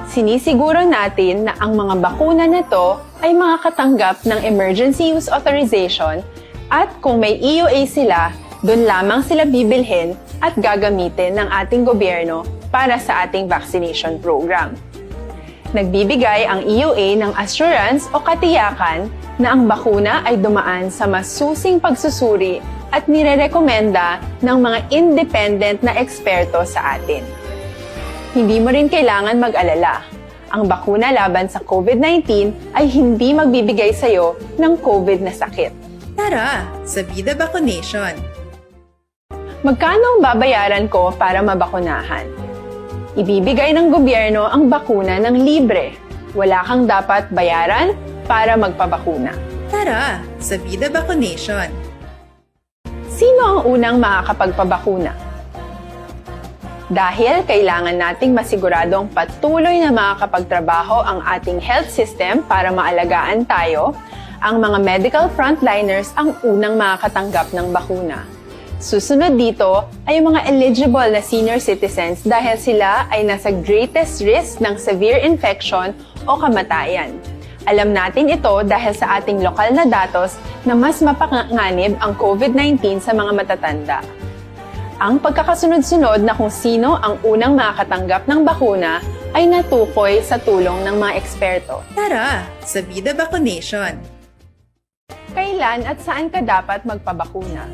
Sinisiguro natin na ang mga bakuna na to ay makakatanggap ng emergency use authorization at kung may E U A sila, doon lamang sila bibilhin at gagamitin ng ating gobyerno para sa ating vaccination program. Nagbibigay ang E U A ng assurance o katiyakan na ang bakuna ay dumaan sa masusing pagsusuri at nirerekomenda ng mga independent na eksperto sa atin. Hindi mo rin kailangan mag-alala. Ang bakuna laban sa COVID nineteen ay hindi magbibigay sa iyo ng COVID na sakit. Tara, sa Vida Vaccination! Magkano ang babayaran ko para mabakunahan? Ibibigay ng gobyerno ang bakuna ng libre. Wala kang dapat bayaran para magpabakuna. Tara, sa Vida Vaccination! Sino ang unang makakapagpabakuna? Dahil kailangan nating masiguradong patuloy na makakapagtrabaho ang ating health system para maalagaan tayo, ang mga medical frontliners ang unang makakatanggap ng bakuna. Susunod dito ay ang mga eligible na senior citizens dahil sila ay nasa greatest risk ng severe infection o kamatayan. Alam natin ito dahil sa ating lokal na datos na mas mapanganib ang COVID nineteen sa mga matatanda. Ang pagkakasunod-sunod na kung sino ang unang makakatanggap ng bakuna ay natukoy sa tulong ng mga eksperto. Tara, sa Vida Vaccination! Kailan at saan ka dapat magpabakuna?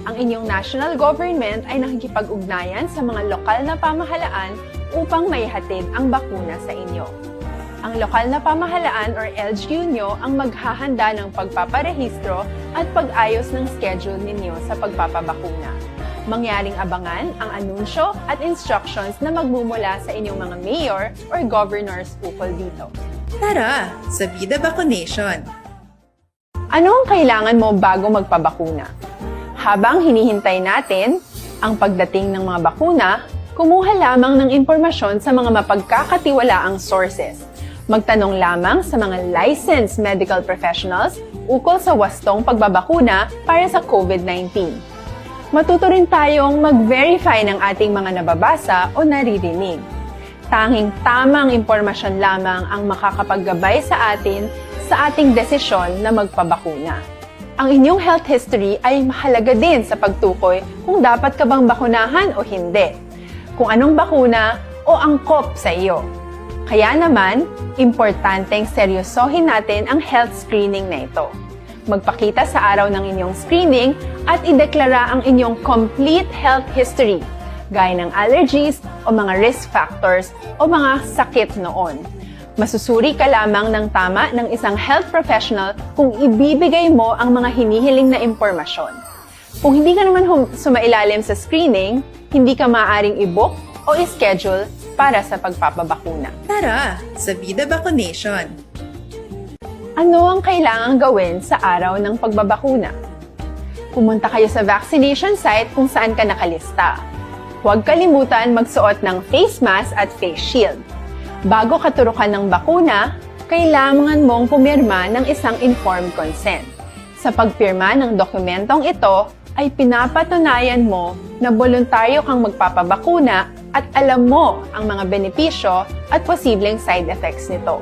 Ang inyong national government ay nakikipag-ugnayan sa mga lokal na pamahalaan upang maihatid ang bakuna sa inyo. Ang lokal na pamahalaan or L G U nyo ang maghahanda ng pagpaparehistro at pag-ayos ng schedule ninyo sa pagpapabakuna. Mangyaring abangan ang anunsyo at instructions na magmumula sa inyong mga mayor or governors ukol dito. Tara sa Vida Vaccination! Ano ang kailangan mo bago magpabakuna? Habang hinihintay natin ang pagdating ng mga bakuna, kumuha lamang ng impormasyon sa mga mapagkakatiwalaang sources. Magtanong lamang sa mga licensed medical professionals ukol sa wastong pagbabakuna para sa COVID nineteen. Matuto rin tayong mag-verify ng ating mga nababasa o naririnig. Tanging tamang impormasyon lamang ang makakapaggabay sa atin sa ating desisyon na magpabakuna. Ang inyong health history ay mahalaga din sa pagtukoy kung dapat ka bang bakunahan o hindi, kung anong bakuna o angkop sa iyo. Kaya naman, importanteng seryosohin natin ang health screening na ito. Magpakita sa araw ng inyong screening at ideklara ang inyong complete health history, gaya ng allergies o mga risk factors o mga sakit noon. Masusuri ka lamang ng tama ng isang health professional kung ibibigay mo ang mga hinihiling na impormasyon. Kung hindi ka naman hum- sumailalim sa screening, hindi ka maaaring i-book o i-schedule para sa pagpapabakuna. Tara sa Vida Vaccination! Ano ang kailangang gawin sa araw ng pagbabakuna? Pumunta kayo sa vaccination site kung saan ka nakalista. Huwag kalimutan magsuot ng face mask at face shield. Bago katurukan ng bakuna, kailangan mong pumirma ng isang informed consent. Sa pagpirma ng dokumentong ito, ay pinapatunayan mo na boluntaryo kang magpapabakuna at alam mo ang mga benepisyo at posibleng side effects nito.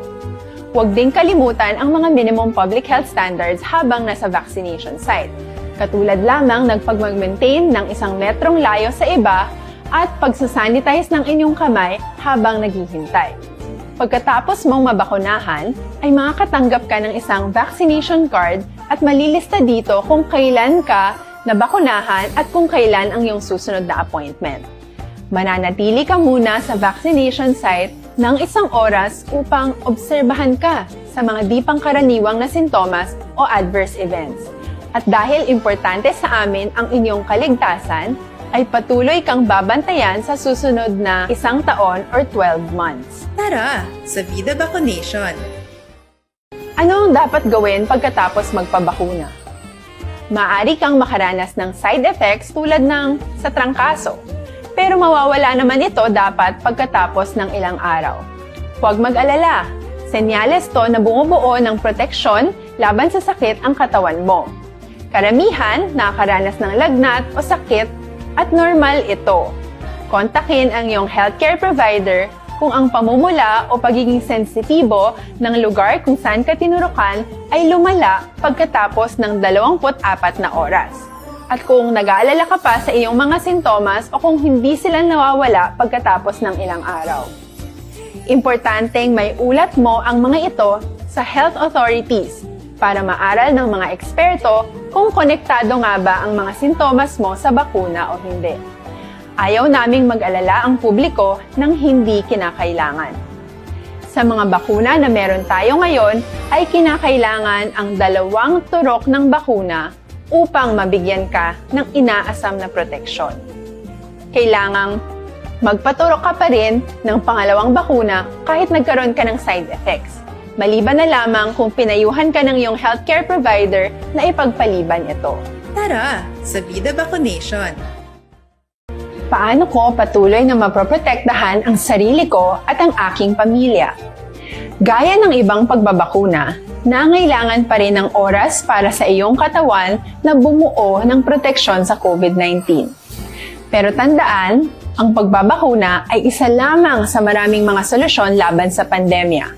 Huwag ding kalimutan ang mga minimum public health standards habang nasa vaccination site, katulad lamang ng pagmag-maintain ng isang metrong layo sa iba at pagsasanitize ng inyong kamay habang naghihintay. Pagkatapos mong mabakunahan, ay makakatanggap ka ng isang vaccination card at malilista dito kung kailan ka nabakunahan at kung kailan ang iyong susunod na appointment. Mananatili ka muna sa vaccination site ng isang oras upang obserbahan ka sa mga di pangkaraniwang na sintomas o adverse events. At dahil importante sa amin ang inyong kaligtasan, ay patuloy kang babantayan sa susunod na isang taon or twelve months. Tara sa Vida Vaccination! Ano ang dapat gawin pagkatapos magpabakuna? Maaari kang makaranas ng side effects tulad ng sa trangkaso, pero mawawala naman ito dapat pagkatapos ng ilang araw. Huwag mag-alala, senyales to na bumubuo ng proteksyon laban sa sakit ang katawan mo. Karamihan nakakaranas ng lagnat o sakit at normal ito. Kontakin ang iyong healthcare provider kung ang pamumula o pagiging sensitibo ng lugar kung saan ka tinurukan ay lumala pagkatapos ng dalawampu't apat na oras, at kung nag-aalala ka pa sa iyong mga sintomas o kung hindi sila nawawala pagkatapos ng ilang araw. Importanteng may ulat mo ang mga ito sa health authorities para maaral ng mga eksperto kung konektado nga ba ang mga sintomas mo sa bakuna o hindi. Ayaw naming mag-alala ang publiko ng hindi kinakailangan. Sa mga bakuna na meron tayo ngayon, ay kinakailangan ang dalawang turok ng bakuna upang mabigyan ka ng inaasam na proteksyon. Kailangang magpaturok ka pa rin ng pangalawang bakuna kahit nagkaroon ka ng side effects, maliban na lamang kung pinayuhan ka ng iyong healthcare provider na ipagpaliban ito. Tara sa Vida Vaccination! Paano ko patuloy na mapoprotektahan ang sarili ko at ang aking pamilya? Gaya ng ibang pagbabakuna, nangailangan pa rin ng oras para sa iyong katawan na bumuo ng proteksyon sa COVID nineteen. Pero tandaan, ang pagbabakuna ay isa lamang sa maraming mga solusyon laban sa pandemya.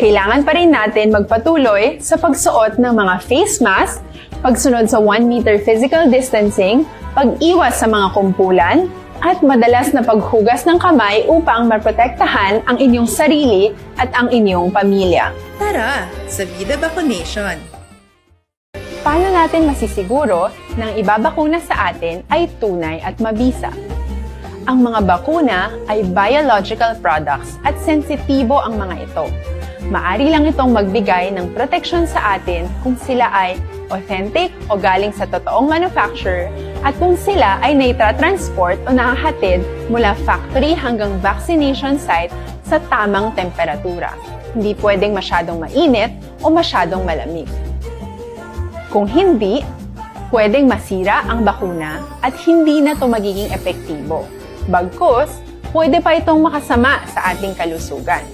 Kailangan pa rin natin magpatuloy sa pagsuot ng mga face mask, pagsunod sa one meter physical distancing, pag-iwas sa mga kumpulan, at madalas na paghugas ng kamay upang maprotektahan ang inyong sarili at ang inyong pamilya. Tara sa Vida Vaccination! Paano natin masisiguro na ang ibabakuna sa atin ay tunay at mabisa? Ang mga bakuna ay biological products at sensitibo ang mga ito. Maari lang itong magbigay ng proteksyon sa atin kung sila ay authentic o galing sa totoong manufacturer at kung sila ay naitra-transport o nahahatid mula factory hanggang vaccination site sa tamang temperatura. Hindi pwedeng masyadong mainit o masyadong malamig. Kung hindi, pwedeng masira ang bakuna at hindi na ito magiging epektibo. Bagkus, pwede pa itong makasama sa ating kalusugan.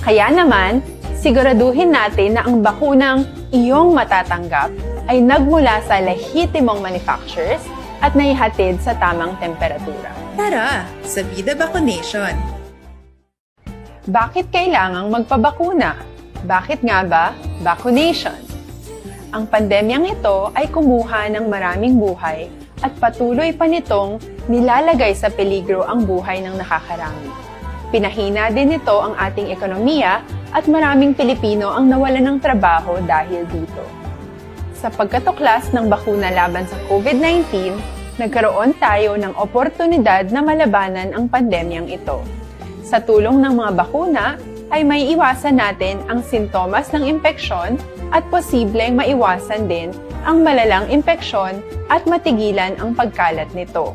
Kaya naman, siguraduhin natin na ang bakunang iyong matatanggap ay nagmula sa lehitimong manufacturers at naihatid sa tamang temperatura. Tara, sa Bida Vaccination! Bakit kailangang magpabakuna? Bakit nga ba vaccination? Ang pandemyang ito ay kumuha ng maraming buhay at patuloy pa nitong nilalagay sa peligro ang buhay ng nakakarami. Pinahina din nito ang ating ekonomiya at maraming Pilipino ang nawalan ng trabaho dahil dito. Sa pagkatuklas ng bakuna laban sa COVID nineteen, nagkaroon tayo ng oportunidad na malabanan ang pandemyang ito. Sa tulong ng mga bakuna, ay maiiwasan natin ang sintomas ng impeksyon at posibleng maiwasan din ang malalang impeksyon at matigilan ang pagkalat nito.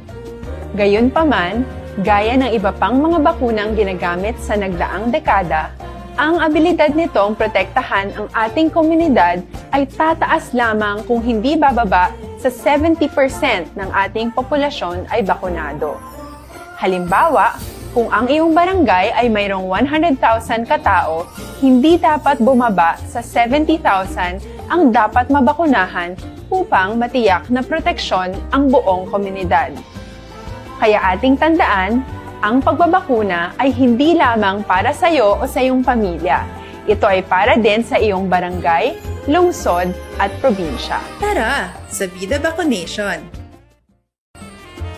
Gayunpaman, gaya ng iba pang mga bakunang ginagamit sa nagdaang dekada, ang abilidad nitong protektahan ang ating komunidad ay tataas lamang kung hindi bababa sa seventy percent ng ating populasyon ay bakunado. Halimbawa, kung ang iyong barangay ay mayroong one hundred thousand ka tao, hindi dapat bumaba sa seventy thousand ang dapat mabakunahan upang matiyak na proteksyon ang buong komunidad. Kaya ating tandaan, ang pagbabakuna ay hindi lamang para sa iyo o sa iyong pamilya. Ito ay para din sa iyong barangay, lungsod, at probinsya. Tara, sa Bida Vaccination!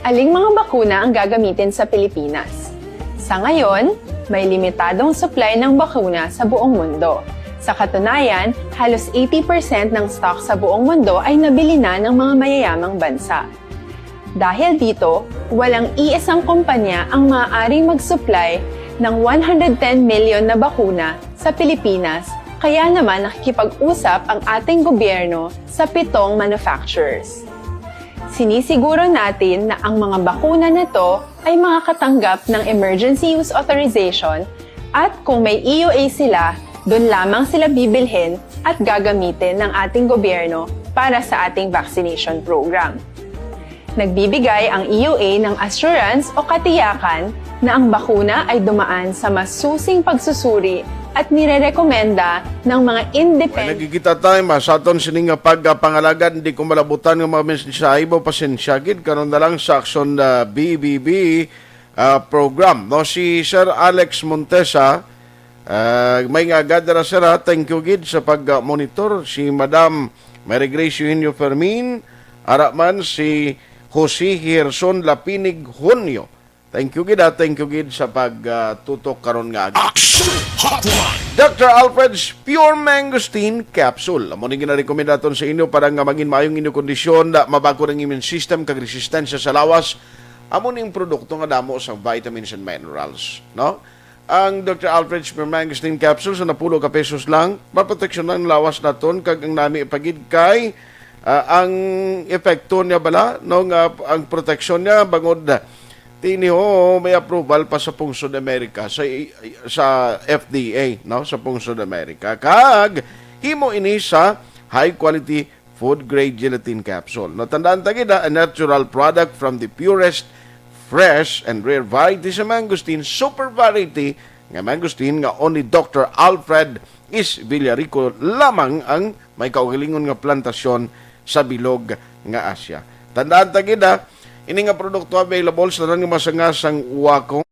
Aling mga bakuna ang gagamitin sa Pilipinas? Sa ngayon, may limitadong supply ng bakuna sa buong mundo. Sa katunayan, halos eighty percent ng stock sa buong mundo ay nabili na ng mga mayayamang bansa. Dahil dito, walang iisang kumpanya ang maaaring mag-supply ng one hundred ten million na bakuna sa Pilipinas, kaya naman nakikipag-usap ang ating gobyerno sa pitong manufacturers. Sinisiguro natin na ang mga bakuna na to ay makakatanggap ng emergency use authorization at kung may E U A sila, doon lamang sila bibilhin at gagamitin ng ating gobyerno para sa ating vaccination program. Nagbibigay ang E U A ng assurance o katiyakan na ang bakuna ay dumaan sa masusing pagsusuri at nirerekomenda ng mga Ay, independent nagkikita tayo, ma, sa aton sini nga pagpangalagad, hindi ko malabutan nga mga mensahe mo, pasensya gid, karon na lang sa Aksyon, ah, B B B, ah, program, no? Si Sir Alex Montesa, ah, may nga agad na, sir, ha? Thank you gid sa pag-monitor. Si Madam Mary Grace Eugenio Fermin, ara man si Jose Gerson Lapinig Junio. Thank you gid, ha. Thank you gid sa pag, ah, tutok karon nga aga. Action Hotline. Doctor Alfred's Pure Mangosteen Capsule. Amo ni ginarekomenda naton sa inyo para nga mangin maayong inyo kondisyon, na mabakod ang immune system kag resistensya sa lawas. Amo ning produkto nga damo sa vitamins and minerals, no? Ang Doctor Alfred's Pure Mangosteen Capsule sa napulo ka pesos lang, maproteksyon ang lawas naton kag ang nami pa gid kay, ah, ang epekto niya bala, no, nga ang proteksyon niya bangod Tini ho, may approval pa sa Pungsod Amerika, sa, sa F D A, no, sa Pungsod Amerika. Kag himo ini sa high quality food grade gelatin capsule. No, tandaan ta gid, ha, a natural product from the purest, fresh, and rare variety sa mangosteen, super variety nga mangosteen nga only Doctor Alfred is Villarico lamang ang may kaugalingon nga plantasyon sa bilog nga Asia. Tandaan ta gid, ha, ini nga produkto available sa tanan nga mga sanga sang Waco.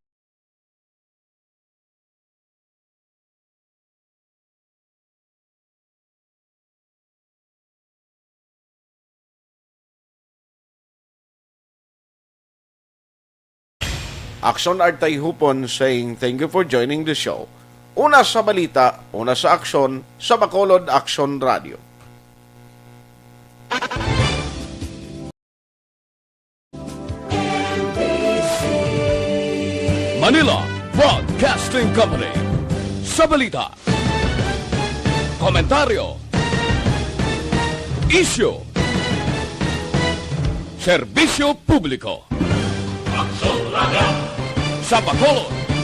Aksyon Artay Hupon saying thank you for joining the show. Una sa balita, una sa aksyon, sa Bacolod Aksyon Radio. Manila Broadcasting Company. Sa balita. Komentaryo. Isyu. Serbisyo publiko. Sa Bacolod,